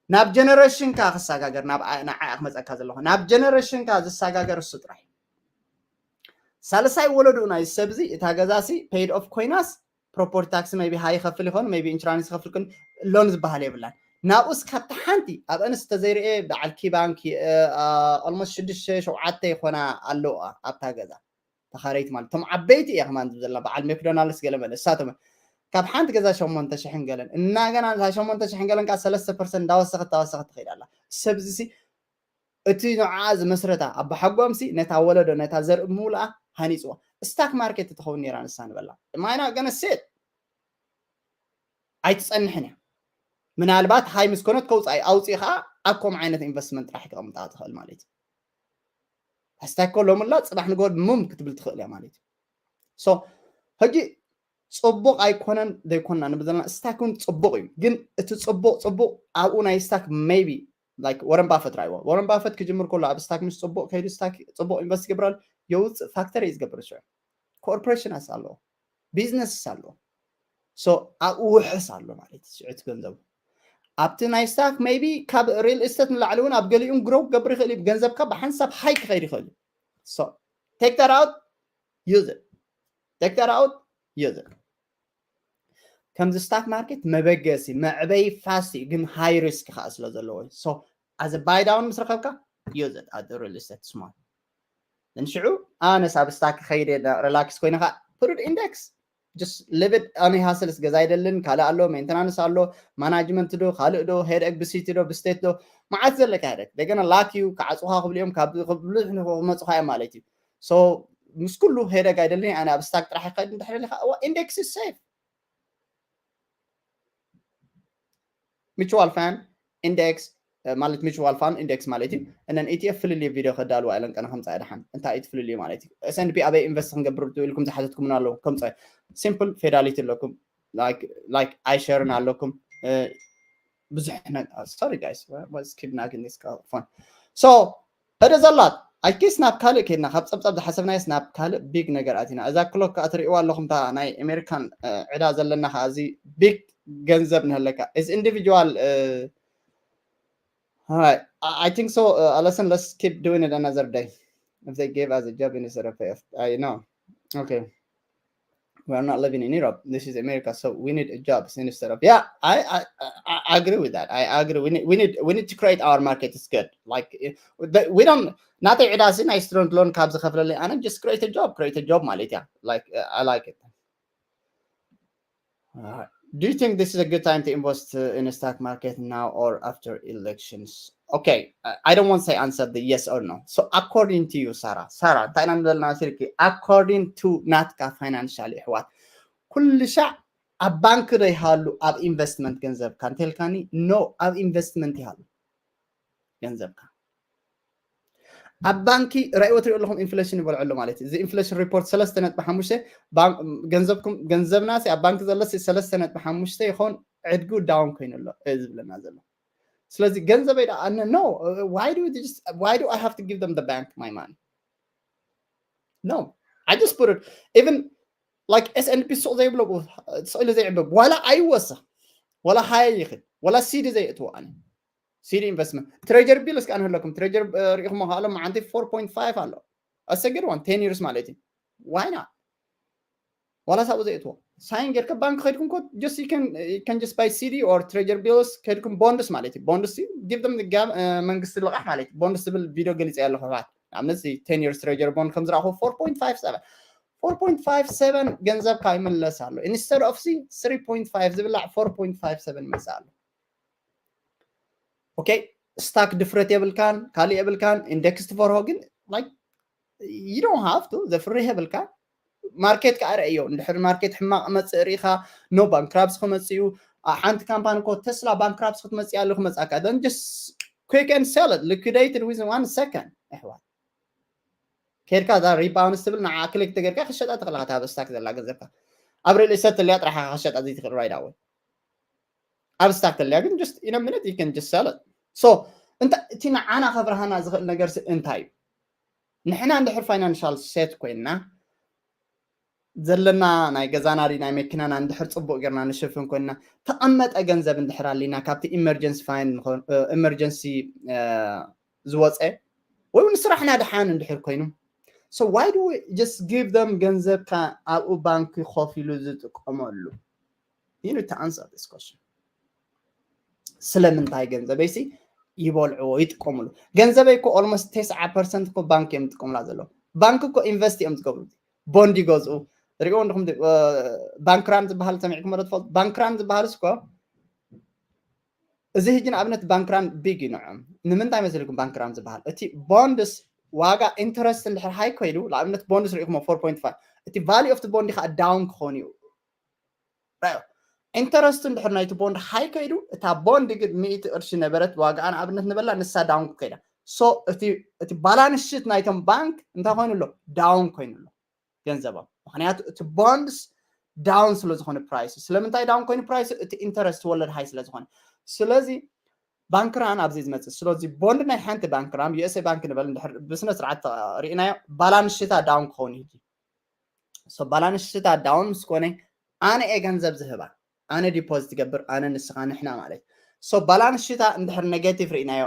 ናብ ጀነሬሽንካ ክሰጋገር ናብ ንዓኣ ክመፀካ ዘለኹ ናብ ጀነሬሽንካ ዝሰጋገር እሱ ጥራይ። ሳልሳይ ወለዱ ናይ ሰብዚ እታ ገዛሲ paid off ኮይናስ ፕሮፐርቲ ታክሲ maybe ሃይ ይኸፍል ይኸውን maybe ኢንሹራንስ ይኸፍል ግን ሎን ዝበሃል የብላን። ናብኡስ ካብቲ ሓንቲ ኣብ ኣንስ ተዘይርኤ በዓል ኪባንክ ኦልሞስት ሽዱሽተ ሸውዓተ ይኾና ኣለዋ ኣብታ ገዛ ተኻረይቲ ማለት እቶም ዓበይቲ እያ ከማን ዝብል ዘላ በዓል ሜክዶናልድስ ገለ መለ እሳቶም ካብ ሓንቲ ገዛ ሸሞንተ ሽሕን ገለን እናገና እዛ ሸሞንተ ሽሕን ገለን ከዓ ሰለስተ ፐርሰንት እንዳወሰኸት እንዳወሰኸት ትኸይድ ኣላ። ሰብዚ ሲ እቲ ንዓ ዝመስረታ ኣባሓጎም ሲ ነታ ወለዶ ነታ ዘርኢ ምውልኣ ሃኒፅዋ። ስታክ ማርኬት ትኸውን ነይራ ንሳ ንበላ ማይና ገነሴት ኣይትፀንሕን እያ። ምናልባት ሃይ ምስ ኮነት ከውፃእ ኣውፂእ ከዓ ኣብ ከምኡ ዓይነት ኢንቨስትመንት ጥራሕ ክቐምጣ ትኽእል ማለት እዩ። ኣስታኮ ሎምላ ፅባሕ ንጎድ ሙም ክትብል ትኽእል እያ ማለት እዩ። So ሕጂ ፅቡቕ ኣይኮነን ዘይኮና ንብል ዘለና ስታክ እውን ፅቡቕ እዩ። ግን እቲ ፅቡቕ ፅቡቕ ኣብኡ ናይ ስታክ maybe like ወረን ባፈት ራይዎ ወረን ባፈት ክጅምር ከሎ ኣብ ስታክ ምስ ፅቡቕ ከይዱ ስታክ ፅቡቕ ኢንቨስት ይገብራሉ የውፅእ ፋክተሪ እዩ ዝገብር ሽዑ ኮርፖሬሽን ኣስ ኣለዎ ቢዝነስ ኣሎ። So ኣብኡ ውሕስ ኣሎ ማለት እዩ። ሽዑ እቲ ገንዘቡ ኣብቲ ናይ ስታክ maybe ካብ ሪል ስቴት ንላዕሊ እውን ኣብ ገሊኡን ግሮው ክገብር ይኽእል እዩ። ገንዘብካ ብሓንሳብ ሃይ ክኸይድ ይኽእል እዩ። So take that out, use it. Take that out, use it. ከምዚ ስታክ ማርኬት መበገሲ መዕበይ ፋስት እዩ ግን ሃይ ሪስክ ከዓ ስለ ዘለዎ so as a buy down ምስ ረኸብካ use it at real estate small ንሽዑ ኣነስ ኣብ ስታክ ከይደ ሪላክስ ኮይነ ከዓ put it index just leave it ኣነ ሃስልስ ገዛ ኣይደልን ካልእ ኣሎ ሜንተናንስ ኣሎ ማናጅመንት ዶ ካልእ ዶ ሄደግ ብሲቲ ዶ ብስቴት ዶ መዓት ዘለካ ሄደግ ደገና ላኪዩ ክዓፅኻ ክብልኦም ካብ ብዙሕ ንክመፁኻ እዮም ማለት እዩ so ምስ ኩሉ ሄደግ ኣይደልን ኣነ ኣብ ስታክ ጥራሕ ይኸድ እንድሕር ኢኻ እዋ ኢንዴክስ ሴፍ mutual fund index ማለት mutual fund index ማለት እዩ እነን ኢቲኤፍ ፍልልዩ ቪድዮ ከዳልዋ ኢለን ቀነ ከምፃ ድሓን እንታይ እዩ ትፍልልዩ ማለት እዩ S and P ኣበይ ኢንቨስት ክንገብር ኢልኩም ዝሓተትኩምና ኣለዉ ከምፀ simple fidelity ኣለኩም like iShares ኣለኩም ብዙሕ sorry guys was keep knocking this phone so እደ ዘላት ኣይኪስ ናብ ካልእ ከድና ካብ ፀብፀብ ዝሓሰብናየስ ናብ ካልእ ቢግ ነገር ኣቲና እዛ ክሎክ ከዓ ትሪእዋ ኣለኹም ታ ናይ ኣሜሪካን ዕዳ ዘለና ከዓ እዚ ቢግ ገንዘብ ንህለካ እዚ ኢንዲቪጁዋል I think so uh, listen let's keep doing it another day if they gave us a job instead of pay us I know okay We are not living in Europe. This is America, so we need a job instead of, yeah. I I, I agree with that. I agree. We need we need we need to create our market. It's good. Like, eh, the, we don't ናተይ ዕዳ ሲ ናይ student loan ካብ ዝኸፍለለይ ኣነ just create a job, create a job ማለት እያ። Like, uh, I like it. Uh, do you think this is a good time to invest uh, in a stock market now or after elections? Okay, I- I don't want to say answer the yes or no. So according to you, Sarah, Sarah, እንታይ ኢና ንበልና ስልኪ? According to ናትካ financial ኣሕዋት፣ ኩሉ ሻዕ ኣብ ባንክ ዶ ይሃሉ ኣብ ኢንቨስትመንት ገንዘብካ እንተልካኒ፣ no፣ ኣብ ኢንቨስትመንት ይሃሉ ገንዘብካ። ኣብ ባንኪ ራእይዎ ትሪኦ ኣለኹም ኢንፍሌሽን ይበልዖ ኣሎ ማለት እዩ። እዚ ኢንፍሌሽን ሪፖርት ሰለስተ ነጥቢ ሓሙሽተ፣ ባን- ገንዘብኩም ገንዘብና ሲ ኣብ ባንክ ዘሎ ሲ ሰለስተ ነጥቢ ሓሙሽተ ይኾን ዕድጉ ዳውን ኮይኑ ኣሎ እዚ ዝብለና ዘሎ። ስለዚ ገንዘበይ ዳ ኣነ no, why do you just why do I have to give them the bank my money? No, I just put it, even like S and P ሱቕ ዘይብሎ ስቕ ኢሉ ዘይዕንበብ ዋላ ኣይወሰ ዋላ ሃየ ይኽድ ዋላ ሲዲ ዘይእትዎ ኣነ ሲዲ ኢንቨስትመንት ትሬጀሪ ቢል እስከ ኣንህለኩም ትሬጀሪ ርኢኹሞ ከኣሎም መዓንቲ four point five ኣሎ ኣሰገድ one ten years ማለት እዩ ዋይና ዋላ ሳብኡ ዘይእትዎ ሳይን ጌርካ ባንክ ከድኩም ኮ just you can just buy C D or treasury bills ከድኩም ቦንድስ ማለት እዩ ቦንድስ give them መንግስቲ ልቓሕ ማለት እዩ ቦንድስ ዝብል ቪድዮ ገሊፀ ኣለኹ ሕዋት ንኣብነት ten years treasury bond ከም ዝረእኹ four point five seven four point five seven ገንዘብካ ይምለስ ኣሎ instead of ሲ three point five ዝብላዕ four point five seven ይመፅእ ኣሎ okay stock ድፍረት የብልካን ካልእ የብልካን ኢንደክስ ትፈርሆ ግን like you don't have to ዘፍርህ የብልካ ማርኬት ከዓ ርእዮ እንድሕር ማርኬት ሕማቕ መፅእ ርኢኻ no ባንክራፕስ ክመፅእ እዩ ሓንቲ ካምፓኒ ኮ ተስላ ባንክራፕስ ክትመፅእ ኣሎ ክመፅኣካ then just quick and sell it liquidate it within one second ኣሕዋት ከድካ እዛ ሪባውንስ ትብል ንዓ ክሊክ ተገርካ ክሸጣ ትኽእልካ ታብ ስታክ ዘላ ገንዘብካ ኣብ ሪል ስቴት ተልያ ጥራሓ ክሸጣ ዘይትኽእል right away ኣብ ስታክ ተልያ ግን just in a minute you can just sell it so እንታይ እቲ ንዓና ከፍርሃና ዝኽእል ነገር እንታይ እዩ ንሕና እንድሕር ፋይናንሻል ሴት ኮይንና ዘለና ናይ ገዛና ዲ ናይ መኪናና እንድሕር ፅቡቅ ጌርና ንሽፍን ኮይንና ተቐመጠ ገንዘብ እንድሕር ኣሊና ካብቲ ኢመርጀንሲ ፋይን ኢመርጀንሲ ዝወፀ ወይ እውን ስራሕና ድሓን እንድሕር ኮይኑ so why do we just give them ገንዘብካ ኣብኡ ባንክ ኮፍ ኢሉ ዝጥቀመሉ you need to answer this question ስለምንታይ ገንዘበይሲ ይበልዕዎ ይጥቀምሉ ገንዘበይ እኮ almost ተስዓ ፐርሰንት እኮ ባንክ እዮም ዝጥቀምላ ዘለዉ ባንክ እኮ ኢንቨስት እዮም ዝገብሩ ቦንድ ይገዝኡ ሪኦ እንዲኹም ባንክራን ዝበሃል ሰሚዕኩም ዶ ትፈልጡ ባንክራን ዝበሃል እስኮ እዚ ህጂ ንኣብነት ባንክራን ቢግ እዩ ንዖም ንምንታይ መሲልኩም ባንክራን ዝበሃል እቲ ቦንድስ ዋጋ ኢንተረስት እንድሕር ሃይ ኮይዱ ንኣብነት ቦንድስ ሪኢኹሞ four point five እቲ value of the bond ከዓ down ክኾን እዩ ኢንተረስቱ እንድሕር ናይቲ ቦንድ ሃይ ከይዱ እታ ቦንድ ግን ሚእቲ ቅርሺ ነበረት ዋጋኣ ንኣብነት ንበላ ንሳ down ከይዳ so እቲ balance sheet ናይቶም ባንክ እንታይ ኮይኑ ኣሎ down ኮይኑ ኣሎ ገንዘቦም ምክንያቱ እቲ ቦንድስ down ስለ ዝኾነ price ስለምንታይ down ኮይኑ price እቲ ኢንተረስት ወለድ ሃይ ስለ ዝኾነ ስለዚ ባንክራን ኣብዚ ዝመፅእ ስለዚ ቦንድ ናይ ሓንቲ ባንክራን USA ባንክ ንበል ብስነ ስርዓት ርኢናዮ balance sheet ኣ down ክኸውን እዩ so balance sheet ኣ down ምስ ኮነ ኣነ እየ ገንዘብ ዝህባ ኣነ ዲፖዚት ይገብር ኣነ ንስኻ ንሕና ማለት so balance sheet ኣ እንድሕር negative ርኢናዮ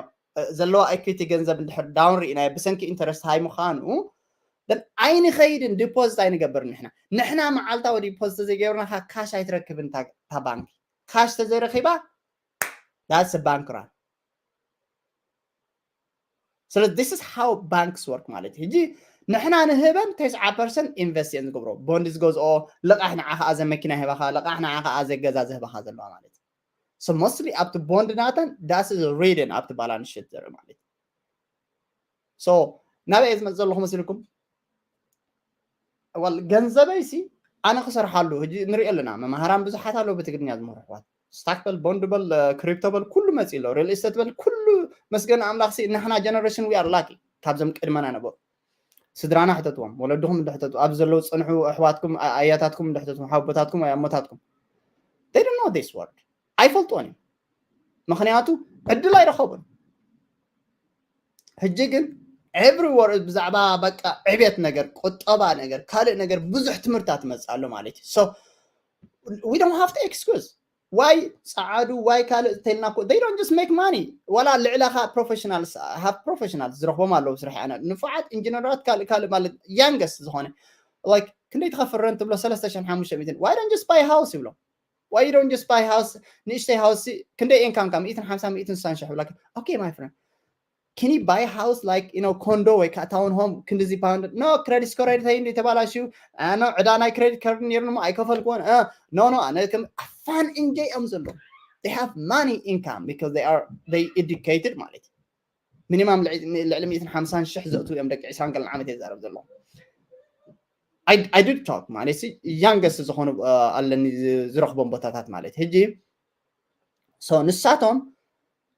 ዘለዋ equity ገንዘብ እንድሕር down ርኢናዮ ብሰንኪ ኢንተረስት ሃይ ምዃኑ ኣይንኸይድን ዲፖዚት ኣይንገብር ንሕና ንሕና መዓልታዊ ዲፖዚት ዘይገብርና ካሽ ኣይትረክብን ታ ባንኪ ካሽ ተዘይረኺባ that's a bank run ስለዚ this is how banks work ማለት እዩ ሕጂ ንሕና ንህበን ተስዓ ፐርሰንት ኢንቨስት እየን ዝገብሮ ቦንድ ዝገዝኦ ልቃሕ ንዓ ከዓ ዘመኪና ሂባኻ ልቃሕ ንዓ ከዓ ዘገዛ ዝህባኻ ዘለዋ ማለት እዩ so mostly ኣብቲ ቦንድ ናተን that's a reading ኣብቲ balance sheet ዘርኢ ማለት እዩ so ናበይ እየ ዝመፅእ ዘለኹ መሲልኩም well ገንዘበይ ሲ ኣነ ክሰርሓሉ ሕጂ ንሪኦ ኣለና መማሃራን ብዙሓት ኣለዉ ብትግርኛ ዝምህሩ ኣሕዋት ስታክ በል ቦንድ በል ክሪፕቶ በል ኩሉ መፂ ኣሎ ሪል ስቴት በል ኩሉ መስገን ኣምላኽ ሲ ንሕና ጀነሬሽን we are lucky ካብዞም ቅድመና ነበሩ ስድራና ሕተትዎም ወለድኹም እንድሕተቱ ኣብ ዘለዉ ፅንሑ ኣሕዋትኩም ኣያታትኩም እንድሕተትዎም ሓቦታትኩም ኣሞታትኩም they don't know this word ኣይፈልጥዎን እዮም ምክንያቱ ዕድል ኣይረኸቡን ሕጂ ግን everywhere ብዛዕባ በቃ ዕቤት ነገር ቁጠባ ነገር ካልእ ነገር ብዙሕ ትምህርታት ትመፅእ ኣሎ ማለት እዩ so we don't have to excuse why ፀዓዱ why ካልእ ተልና they don't just make money ዋላ ልዕላኻ professionals have professionals ዝረኽቦም ኣለዉ ስራሕ ኣነ ንፉዓት ኢንጂነራት ካልእ ካልእ ማለት youngest ዝኾነ like ክንደይ ትኸፍል rent ትብሎ ሰለስተ ሽሕን ሓሙሽተ ሚእትን why don't just buy house ይብሎ why don't just buy house ንእሽተይ house ክንደይ income ካ ሚእትን ሓምሳ ሚእትን ስሳን ሽሕ ይብለካ okay my friend can you buy house like you know condo ወይ ከዓ town home ክንድዚ pound no credit score ተይ እንዲ ተባላሽዩ no ዕዳ ናይ credit card ነይሩኒ ኣይከፈልኩዎን no no ኣነ ከም fun enjoy እዮም ዘሎ they have money income because they are they educated ማለት እዩ minimum ልዕሊ ሚእትን ሓምሳን ሽሕ ዘእትዉ እዮም ደቂ ዕስራን ገለን ዓመት የዛረብ ዘለኹ I do talk ማለት youngest ዝኾኑ ኣለኒ ዝረኽቦም ቦታታት ማለት ሕጂ so ንሳቶም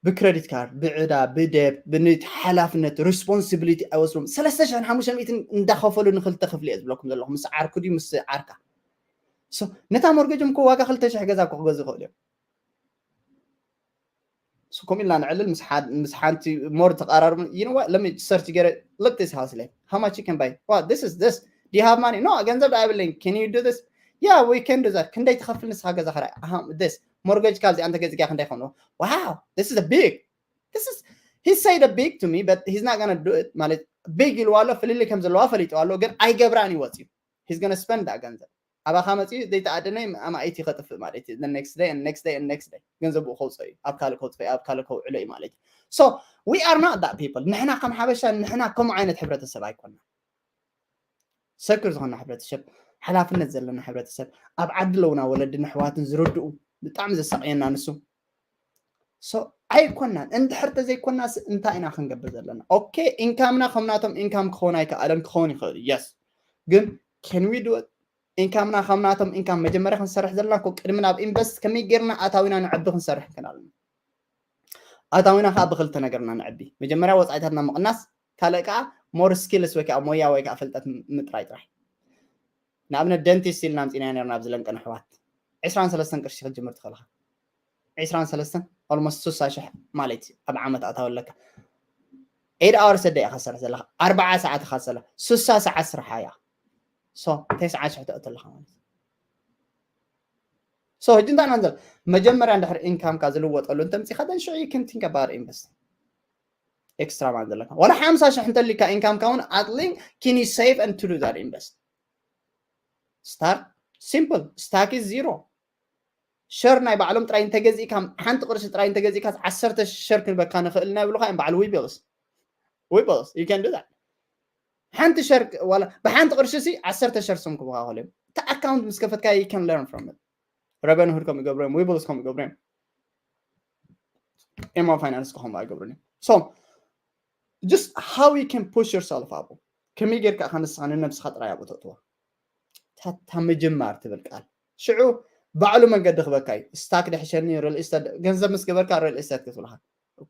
ብ credit card ብዕዳ ብደብ ብንት ሓላፍነት responsibility ኣይወስዶም ሰለስተ ሽሕን ሓሙሽተ ሚእትን እንዳኸፈሉ ንክልተ ክፍሊ እየ ዝብለኩም ዘለኹ ምስ ዓርኩ ድዩ ምስ ዓርካ ነታ mortgage እኮ ዋጋ ክልተ ሽሕ ገዛ እኮ ክገዝኡ ይኽእሉ እዮም ከምኡ ኢልና ንዕልል ምስ ሓንቲ more ተቃራርቡ you know what let me search ገረ look this house like how much you can buy what this is this do you have money no ገንዘብ ዳ የብለኝ can you do this yeah we can do that ክንደይ ትኸፍል ንስኻ ገዛ ክራይ this mortgage ካብ እዚኣ እንተገዚእካ ክንደይ ይኸውን wow this is a big this is he said a big to me but he's not gonna do it ማለት big ኢልዋ ኣሎ ፍልልይ ከም ዘለዋ ፈሊጥዋ ኣሎ ግን ኣይገብራን እዩ ወፂኡ he's gonna spend that ገንዘብ ኣባኻ መፂኡ ዘይተኣደነ ኣማኢት ይኸጥፍእ ማለት እዩ next day next day next day ገንዘብኡ ከውፅኦ እዩ ኣብ ካልእ ከውፅኦ እዩ ኣብ ካልእ ከውዕሎ እዩ ማለት እዩ so we are not that people ንሕና ከም ሓበሻ ንሕና ከምኡ ዓይነት ሕብረተሰብ ኣይኮና ሰክር ዝኾነ ሕብረተሰብ ሓላፍነት ዘለና ሕብረተሰብ ኣብ ዓዲ ኣለውና ወለድን ኣሕዋትን ዝርድኡ ብጣዕሚ ዘሳቕየና ንሱ so ኣይኮናን እንድሕር ተዘይኮናስ እንታይ ኢና ክንገብር ዘለና okay income ና ከምናቶም income ክኸውን ኣይከኣለን ክኸውን ይኽእል yes ግን can we do it income ና ከምናቶም income መጀመርያ ክንሰርሕ ዘለና እኮ ቅድሚ ናብ invest ከመይ ጌርና ኣታዊና ንዕቢ ክንሰርሕ ክንክእል ኣለና ኣታዊና ከዓ ብክልተ ነገርና ንዕቢ መጀመርያ ወፃኢታትና ምቕናስ ካልእ ከዓ more skills ወይ ከዓ ሞያ ወይ ከዓ ፍልጠት ምጥራይ ጥራይ ንኣብነት dentist ኢልና ኣምፂና ነርና ኣብዚ ለንቀን ኣሕዋት ዕስራን ሰለስተን ቅርሺ ክትጅምር ትኽእልኻ ዕስራን ሰለስተን almost ስሳ ሽሕ ማለት እዩ ኣብ ዓመት ኣታዊ ኣለካ eight hours a day ኢኻ ትሰርሕ ዘለኻ ኣርባዓ ሰዓት ኢኻ ትሰርሕ ስሳ ሰዓት ስርሓ እያ so ተስዓ ሽሕ ተእቱ ኣለኻ ማለት so ሕጂ እንታይ ኢና ንዘል መጀመርያ እንድሕር income ካ ዝልወጠሉ እንተምፂኻ then ሽዑ you can think about invest extra ማለት ዘለካ ዋላ ሓምሳ ሽሕ እንተሊካ income ካ እውን at least can you save and to do that invest start simple stack is zero share ናይ ባዕሎም ጥራይ እንተገዚእካ ሓንቲ ቅርሺ ጥራይ እንተገዚእካ ዓሰርተ share ክንበካ ንኽእል ኢና ይብሉካ እዮም በዓል Webull Webull you can do that ሓንቲ share ዋላ ብሓንቲ ቅርሺ ሲ ዓሰርተ share ስም ክቡካ ከሎም እቲ account ምስ ከፈትካ you can learn from it Robinhood ከም ይገብሩ እዮም Webull ከም ይገብሩ እዮም Emma Finance ከኸም ኣይገብሩን እዮም so just how you can push yourself up ከመይ ጌርካ ኢኻ ንስኻ ንነብስኻ ጥራይ ኣብኡ ተእትዋ ታታ ምጅማር ትብል ቃል ሽዑ ባዕሉ መንገዲ ክበካ እዩ stock ድሕሸኒ real estate ገንዘብ ምስ ገበርካ real estate ክትብልካ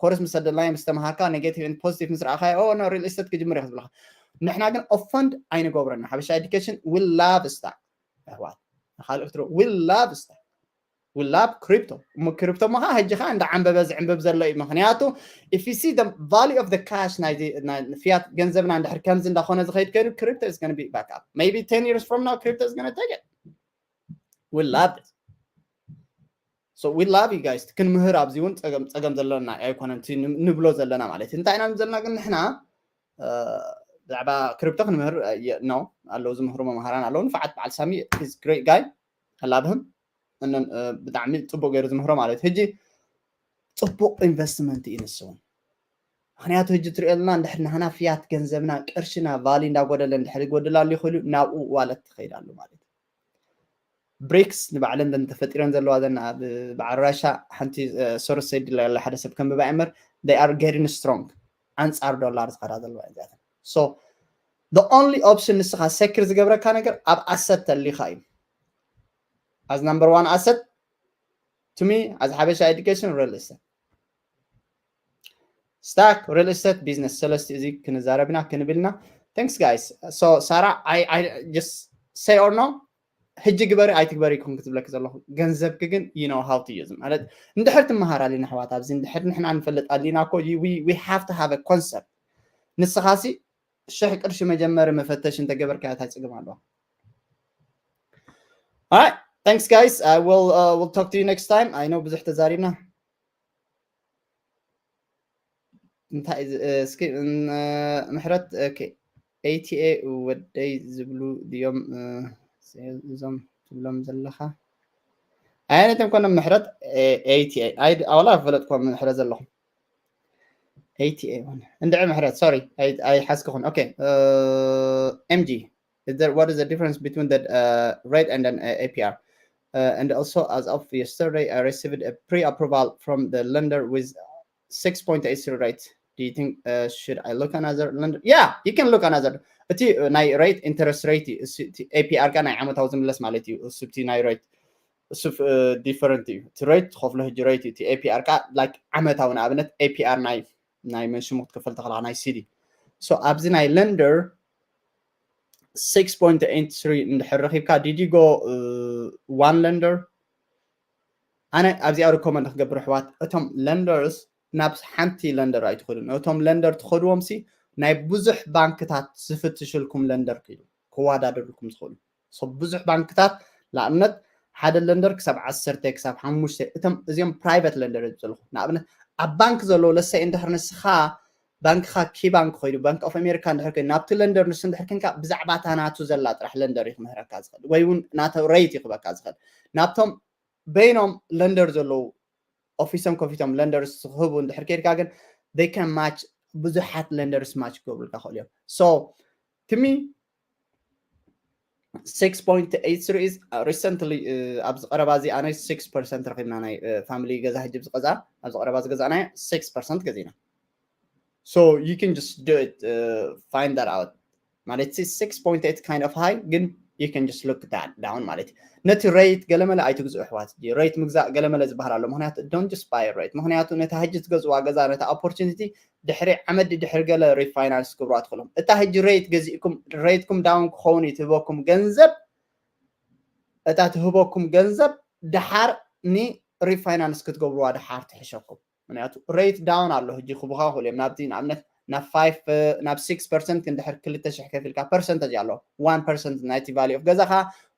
ኮርስ ምስ ሰደልናዮ ምስ ተምሃርካ negative and positive ምስ ረኣኻዮ ኦ no real estate ክጅምር እየ ክትብልካ ንሕና ግን offend ኣይንገብረና ሓበሻ education we love stock ኣሕዋት ካልእ ክትርኢ we love stock we love crypto እሞ crypto ሞ ከዓ ሕጂ ከዓ እንዳ ዓንበበ ዝዕንብብ ዘሎ እዩ ምክንያቱ if you see the value of the cash ናይ fiat ገንዘብና እንድሕር ከምዚ እንዳኾነ ዝኸይድ ከይዱ crypto is gonna be back up maybe ten years from now crypto is gonna take it we love it so we love you guys ክንምህር ኣብዚ እውን ፀገም ዘለና ኣይኮነን ንብሎ ዘለና ማለት እዩ እንታይ ኢና ዘለና ግን ንሕና ብዛዕባ crypto ክንምህር ነው ኣለዉ ዝምህሩ መምሃራን ኣለዉ ንፍዓት በዓል ሳሚ is great guy I love him ብጣዕሚ ፅቡቅ ገይሩ ዝምህሮ ማለት ሕጂ ፅቡቅ investment እዩ ንሱ ምክንያቱ ሕጂ ትሪኦ ዘለና እንድሕር ናህና fiat ገንዘብና ቅርሽና value እንዳጎደለ እንድሕር ይጎድል ኣሎ ይኽእሉ ናብኡ wallet ትኸይድ ኣሎ ማለት እዩ BRICS ንባዕለን ተፈጢረን ዘለዋ ዘና በዓል ራሻ ሓንቲ source ሰይድ ላ ሓደ ሰብ ከንብባ እምበር they are getting strong ኣንፃር ዶላር ዝኸዳ ዘለዋ እዚኣተን so the only option ንስኻ secure ዝገብረካ ነገር ኣብ asset ተሊኻ እዩ as number one asset to me as ሓበሻ education real estate stock real estate business ሰለስቲ እዚ ክንዛረብ ኢና ክንብል ኢና thanks guys so ሳራ I I just say or no ሕጂ ግበሪ ኣይትግበሪ ይኩን ክትብለክ ዘለኹ ገንዘብክ ግን you know how to use ማለት እንድሕር ትመሃር ኣሊና ኣሕዋት ኣብዚ እንድሕር ንሕና ንፈልጥ ኣሊና እኮ we have to have a concept ንስኻሲ ሽሕ ቅርሺ መጀመሪ መፈተሽ እንተገበርካ እንታይ ፅግም ኣለዋ Alright thanks guys I will uh, will talk to you next time I know ብዙሕ ተዛሪብና እንታይ እስኪ ምሕረት okay ኤቲ ኤ ወደይ ዝብሉ ድዮም እዞም ትብሎም ዘለኻ? ኣየነቶም ኮኖም ምሕረት? ኤቲ ኤ ኣይ ኣዋላ ፈለጥኮም ምሕረት ዘለኹም። ኤቲ ኤ እንድዒ ምሕረት፣ ሶሪ ኣይሓዝክኹን። ኦኬ። ኤምጂ, what is the difference between the uh, rate and an uh, APR? Uh, and also, as of yesterday, I received a pre-approval from the lender with six point eight zero rate. Do you think uh, should I look another lender? Yeah, you can look another. እቲ ናይ rate interest rate እዩ። እቲ ኤፒኣር ካ ናይ ዓመታዊ ዝምለስ ማለት እዩ። እሱ እቲ ናይ rate እሱ different እዩ። እቲ rate ትኸፍሎ ሕጂ rate እዩ። እቲ ኤፒኣር ካ like ዓመታዊ ንኣብነት ኤፒኣር ናይ ናይ መንሽሙ ክትከፈል ተኽላ ናይ ሲዲ። So ኣብዚ ናይ lender six point eight three እንድሕር ረኺብካ did you go one lender? ኣነ ኣብዚኣ recommend ክገብር ኣሕዋት፣ እቶም lenders ናብ ሓንቲ lender ኣይትኸዱን። እቶም lender ትኸድዎም ሲ ናይ ብዙሕ ባንክታት ዝፍትሽልኩም lender ክዩ ክወዳደርልኩም ዝኽእሉ። So ብዙሕ ባንክታት ንኣብነት ሓደ lender ክሳብ ዓሰርተ ክሳብ ሓሙሽተ እቶም እዚኦም private lender እዩ ዘለኹ። ንኣብነት ኣብ ባንክ ዘለዉ ለሰይ እንድሕር ንስኻ ባንክኻ ኪ ባንክ ኮይኑ ባንክ ኦፍ ኣሜሪካ እንድሕር ኮይኑ ናብቲ lender ንሱ እንድሕር ክንካ ብዛዕባ እታ ናቱ ዘላ ጥራሕ lender እዩ ክምህረካ ዝኽእል ወይ እውን ናተ rate እዩ ክበካ ዝኽእል። ናብቶም በይኖም lender ዘለዉ ኦፊሶም ከፊቶም lenders ክህቡ እንድሕር ከይድካ ግን they can match ብዙሓት lenders match ክገብሩልካ ክእሉ እዮም። So to me six point eight three is uh, recently uh, ኣብዚ ቀረባ እዚ ኣነ six percent ረኺብና ናይ family ገዛ ሕጂ ዝገዛ ኣብዚ ቀረባ ዝገዛእናዮ six percent ገዚና። So you can just do it uh, find that out ማለት six point eight kind of high ግን you can just look that down ማለት እዩ። ነቲ rate ገለመለ ኣይትግዝኡ ኣሕዋት። Rate ምግዛእ ገለመለ ዝበሃል ኣሎ። ምክንያቱ don't just buy rate፣ ምክንያቱ ነታ ሕጂ ትገዝዋ ገዛ ነታ opportunity ድሕሪ ዓመት ድሕሪ ገለ refinance ክብርዋ ትኽእሎም። እታ ሕጂ rate ገዚእኩም rate ኩም down ክኸውን እዩ ትህበኩም ገንዘብ፣ እታ ትህበኩም ገንዘብ ድሓር ን refinance ክትገብርዋ ድሓር ትሕሸኩም። ምክንያቱ rate down ኣሎ ሕጂ ክቡካ ክእሉ እዮም። ናብቲ ንኣብነት ናብ five ናብ six percent ክንድሕር ክልተ ሽሕ ከፊልካ percentage ኣሎ one percent ናይቲ value of ገዛኻ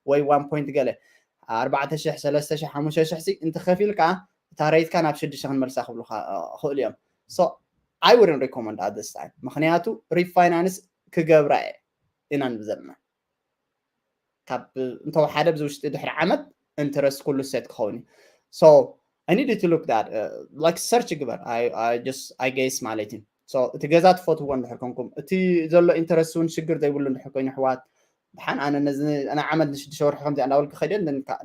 ወይ one point ገለ ኣርባዕተ ሽሕ ሰለስተ ሽሕ ሓሙሽተ ሽሕ ሲ እንተኸፊልካ እታ rate ካ ናብ ሽዱሽተ ክንመልሳ ክብሉካ ክእሉ እዮም። So I wouldn't recommend at this time ምክንያቱ refinance ክገብራ እየ ኢና ንብል ዘለና። ካብ እንተወሓደ ኣብዚ ውሽጢ ድሕሪ ዓመት interest ኩሉ set ክኸውን እዩ። So I needed to look that uh, like search ግበር I, I just I guess ማለት እዩ። So እቲ ገዛ ትፈትዎ እንድሕር ኮንኩም እቲ ዘሎ interest እውን ሽግር ዘይብሉ እንድሕር ኮይኑ ኣሕዋት ድሓን ኣነ ነዚ ኣነ ዓመት ንሽዱሽተ ወርሒ ከምዚ እንዳበልኩ ከይደ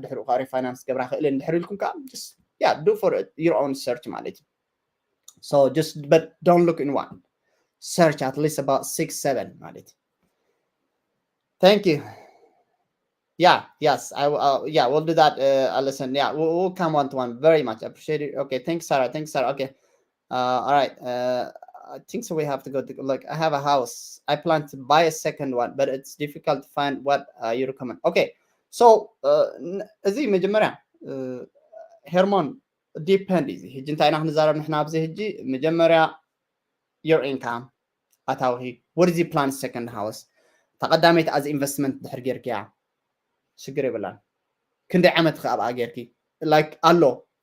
ድሕሪኡ ከዓ refinance ገብራ ክእል እንድሕር ኢልኩም ከዓ just yeah do for your own search ማለት እዩ። So just but don't look in one search at least about six seven ማለት እዩ። Thank you. Yeah, yes, I will. Uh, yeah, we'll do that, uh, Allison. Yeah, we'll, we'll come one to one. Very much appreciate it. Okay, thanks, Sarah. Thanks, Sarah. Okay. Uh, all right. Uh, I think so. We have to go to like I have a house. I plan to buy a second one, but it's difficult to find what uh, you recommend. Okay. So, uh, እዚ መጀመርያ ሄርሞን depend እዩ። ሕጂ እንታይ ኢና ክንዛረብ ንሕና ኣብዚ ሕጂ መጀመርያ your income ኣታዊ what is plan second house ተቐዳመይቲ as investment ድሕር ጌርክያ ሽግር የብላን። ክንደይ ዓመት ከ ኣብኣ ጌርኪ like ኣሎ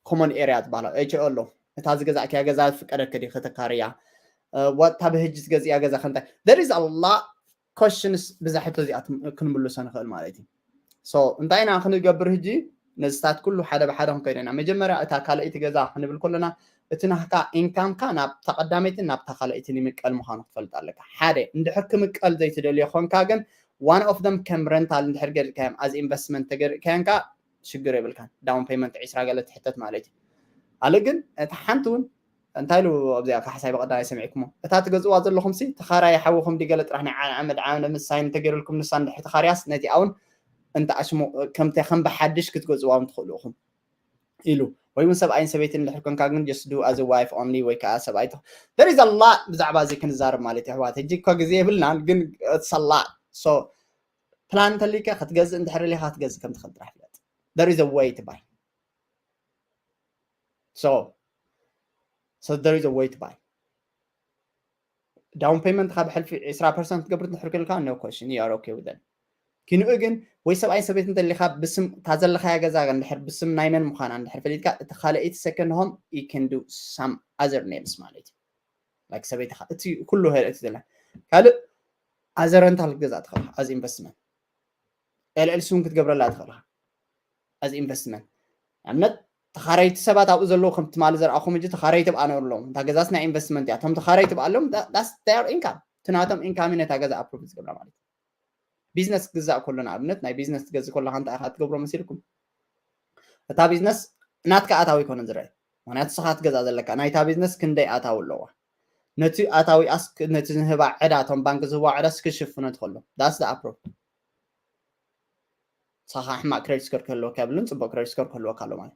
common area ዝበሃላ ኤች ኦ ኣሎ እታ ዝገዛእክያ ገዛ ፍቀደከ ዲ ከተካርያ ወጥታ ብህጂ ትገዝእያ ገዛ ከንታይ there is a lot questions ብዛ ሕቶ እዚኣ ክንምልሶ ንኽእል ማለት እዩ። So እንታይ ኢና ክንገብር ህጂ ነዚታት ኩሉ ሓደ ብሓደ ክንከይዶ ኢና። መጀመርያ እታ ካልኣይቲ ገዛ ክንብል ከለና እቲ ናህካ income ካ ናብ ተቐዳመይትን ናብ ተኻልኣይትን ይምቀል ምዃኑ ክትፈልጥ ኣለካ። ሓደ እንድሕር ክምቀል ዘይትደልዮ ኮንካ ግን one of them ከም rental እንድሕር ገዲእካዮም as investment ተገዲእካዮም ካ ሽግር የብልካን። Down payment ዒስራ ገለ ትሕተት ማለት እዩ። ኣለ ግን እቲ ሓንቲ እውን እንታይ ኢሉ ኣብዚኣ ካሕሳይ ብቐዳማይ ሰሚዕኩሞ እታ ትገዝእዋ ዘለኹም ሲ ተኻራይ ሓውኹም ዲ ገለ ጥራሕ ናይ ዓመድ ዓመድ ምሳይ እንተገይሩልኩም ንሳ እንድሕር ተኻርያስ ነቲ ኣውን እንተ ኣሽሙ ከምተ ከም ብሓድሽ ክትገዝእዋ እውን ትኽእሉ ኢኹም ኢሉ ወይ እውን ሰብኣይን ሰበይትን እንድሕር ኮንካ ግን just do as a wife only ወይ ከዓ ሰብኣይ there is a lot ብዛዕባ እዚ ክንዛረብ ማለት እዩ ኣሕዋት። ሕጂ እኳ ግዜ የብልናን ግን it's a lot። So plan እንተሊካ ክትገዝእ እንድሕር ኢኻ ክትገዝእ ከም ትኽእል ጥራሕ ፍለጥ። There is a way to buy። So so there is a way to buy። Down payment ካ ብሕልፊ ዒስራ percent ትገብር እንድሕር ኮንካ no question you are okay with them። ኪንኡ ግን ወይ ሰብኣይ ሰበይት እንተሊካ ብስም እታ ዘለኻያ ገዛ እንድሕር ብስም ናይ መን ምዃና እንድሕር ፈሊጥካ እቲ ካልኣይቲ second home you can do some other names ማለት እዩ። Like ሰበይትኻ እቲ ኩሉ ሄር እቲ ዘላ ካልእ as a rental ክትገዛ ትኽእል ኢኻ፣ as investment። L L C እውን ክትገብረላ ትኽእል ኢኻ፣ as investment። ንኣብነት ተኻረይቲ ሰባት ኣብኡ ዘለዉ ከም ትማሊ ዘርኣኹም እንጂ ተኻረይቲ ብኣ ነብሎም። እታ ገዛስ ናይ ኢንቨስትመንት እያ። እቶም ተኻረይቲ ብኣሎም that's their income። እቲ ናቶም ኢንካም ነታ ገዛ ኣፕሩቭ ዝገብራ ማለት እዩ። ቢዝነስ ክግዛእ ከሎ ንኣብነት ናይ ቢዝነስ ትገዝእ ከለኻ እንታይ ኢኻ ትገብሮ መሲልኩም? እታ ቢዝነስ ናትካ ኣታዊ ኣይኮነን ዝረአ። ምኽንያቱ ንስኻ ትገዛ ዘለካ ናይታ ቢዝነስ ክንደይ ኣታዊ ኣለዋ። ነቲ ኣታዊ ኣስ ነቲ ዝህባ ዕዳ እቶም ባንክ ዝህባ ዕዳ ስክሽፍኖ ትኸሎ that's the approach። ንስኻ ሕማቕ ክሬዲት ስኮር ክህልወካ የብሉን፣ ጽቡቕ ክሬዲት ስኮር ክህልወካ ኣሎ ማለት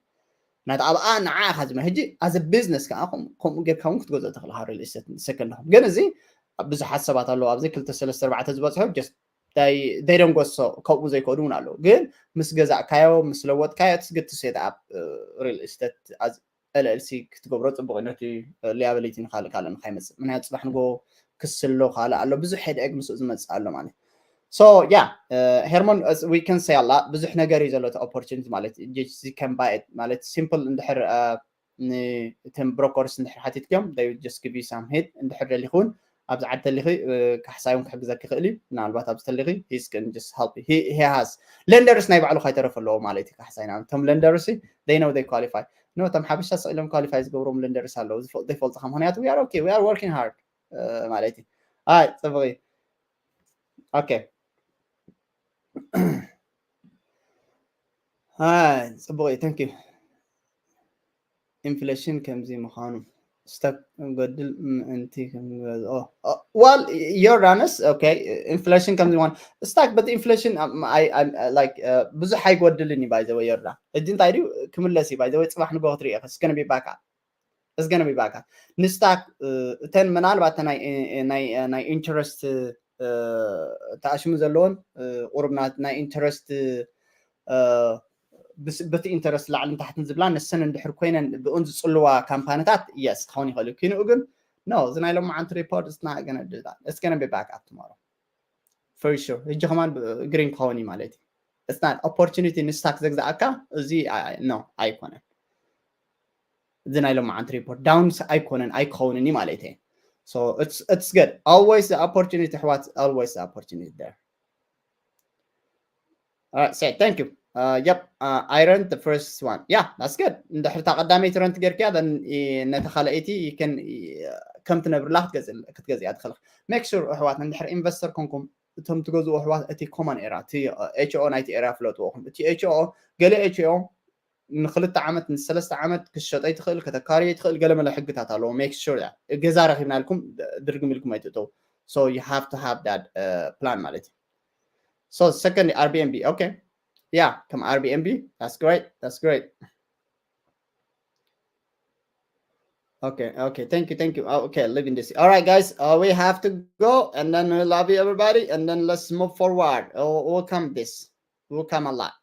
ናት ኣብኣ ንዓ ኢኻ ዝመ ሕጂ ኣዘ ቢዝነስ ከዓ ከምኡ ጌርካ እውን ክትገዝኦ ትኽእል ኢኻ ሪል ስቴት ሰከንድ ሆም። ግን እዚ ብዙሓት ሰባት ኣለዉ ኣብዚ ክልተ ሰለስተ ኣርባዕተ ዝበፅሑ just they don't go so ከምኡ ዘይከዱ እውን ኣለዉ። ግን ምስ ገዛእካዮ ምስ ለወጥካዮ it's good to set up real estate as L L C ክትገብሮ ጽቡቕ እዩ። ነቲ ሊያብሊቲ ንኻልእ ካልእ ንኻይመጽእ ምክንያቱ ጽባሕ ንጎ ክስሎ ካልእ ኣሎ ብዙሕ ሄድኤክ ምስኡ ዝመጽእ ኣሎ ማለት። So yeah, ሄርሞን we can say a lot ብዙሕ ነገር እዩ ዘሎ እቲ ኦፖርቹኒቲ ማለት you can buy it ማለት ሲምፕል እንድሕር እቶም ብሮከርስ እንድሕር ሓቲትክዮም they just give you some head እንድሕር ደሊኹ እውን ኣብዚ ዓዲ ተሊኺ ካሕሳይ እውን ክሕግዘኪ ይኽእል እዩ። ምናልባት ኣብዚ ተሊኺ he's can just help you. He has lenders ናይ ባዕሉ ካይተረፈ ኣለዎ ማለት እዩ። ካሕሳይ ና እቶም ለንደርስ they know they qualify no እቶም ሓበሻ ስቕ ኢሎም ኳሊፋይ ዝገብሮም ለንደርስ ኣለዉ ዘይፈልጥኻ ምክንያቱ we are okay we are working hard ማለት እዩ። ኣይ ጽቡቕ እዩ። ኦኬ ኣይ ጽቡቕ እዩ። Thank you ኢንፍሌሽን ከምዚ ምዃኑ ስታክ ጎድል ምእንቲ ክንገዝኦ ዋል ዮርዳኖስ okay ኢንፍሌሽን ከምዚ ምዃኑ ስታክ but ኢንፍሌሽን like ብዙሕ ኣይጎድልን እዩ ባይዘወ ዮርዳ ሕጂ እንታይ ድዩ ክምለስ እዩ ባይዘወ ጽባሕ ንጎ ክትርኢ it's gonna be back up ንስታክ እተን ምናልባት ናይ ኢንትረስት ተኣሽሙ ዘለዎን ቁሩብ ናይ ኢንተረስት በቲ ኢንተረስት ላዕልን ታሕትን ዝብላ ንሰን እንድሕር ኮይነን ብኡን ዝፅልዋ ካምፓኒታት የስ ክኸውን ይኽእል እዩ። ኪንኡ ግን no እዚ ናይ ሎማዓንቲ ሪፖርት it's not gonna be back up tomorrow for sure። ሕጂ ከማን ግሪን ክኸውን እዩ ማለት እዩ። It's not opportunity ንስታክ ዘግዛኣካ እዚ no ኣይኮነን። እዚ ናይ ሎማዓንቲ ሪፖርት ዳውንስ ኣይኮነን ኣይክኸውንን እዩ ማለት እየ። So it's it's good always the opportunity ኣሕዋት always the opportunity there. All right, say thank you. Uh, yep, uh, I rent the first one. Yeah, that's good. እንድሕር እታ ቀዳመይቲ ረንት ጌርክያ then ነቲ ካልኣይቲ ከም ትነብርላ ክትገዝእያ ትኽእል። Make sure ኣሕዋት እንድሕር ኢንቨስተር ኮንኩም እቶም ትገዝኡ ኣሕዋት እቲ ኮመን ኤራ እቲ ኤች ኦ ናይቲ ኤርያ ፍለጥዎ። እቲ ኤች ኦ ገለ ኤች ኦ ንክልተ ዓመት ንሰለስተ ዓመት ክሸጠ ይትኽእል ከተካርዮ ይትኽእል ገለመለ ሕግታት ኣለዎ። Make sure ገዛ ረኪብና ኢልኩም ድርግም ኢልኩም ኣይትእተው። So you have to have that plan ማለት እዩ። So second Airbnb okay yeah ከም Airbnb that's great that's great. Okay, okay, thank you, thank you. Oh, okay, leaving this. All right, guys, uh, we have to go, and then we love you, everybody, and then let's move forward. Oh, we'll come this, we'll come a lot.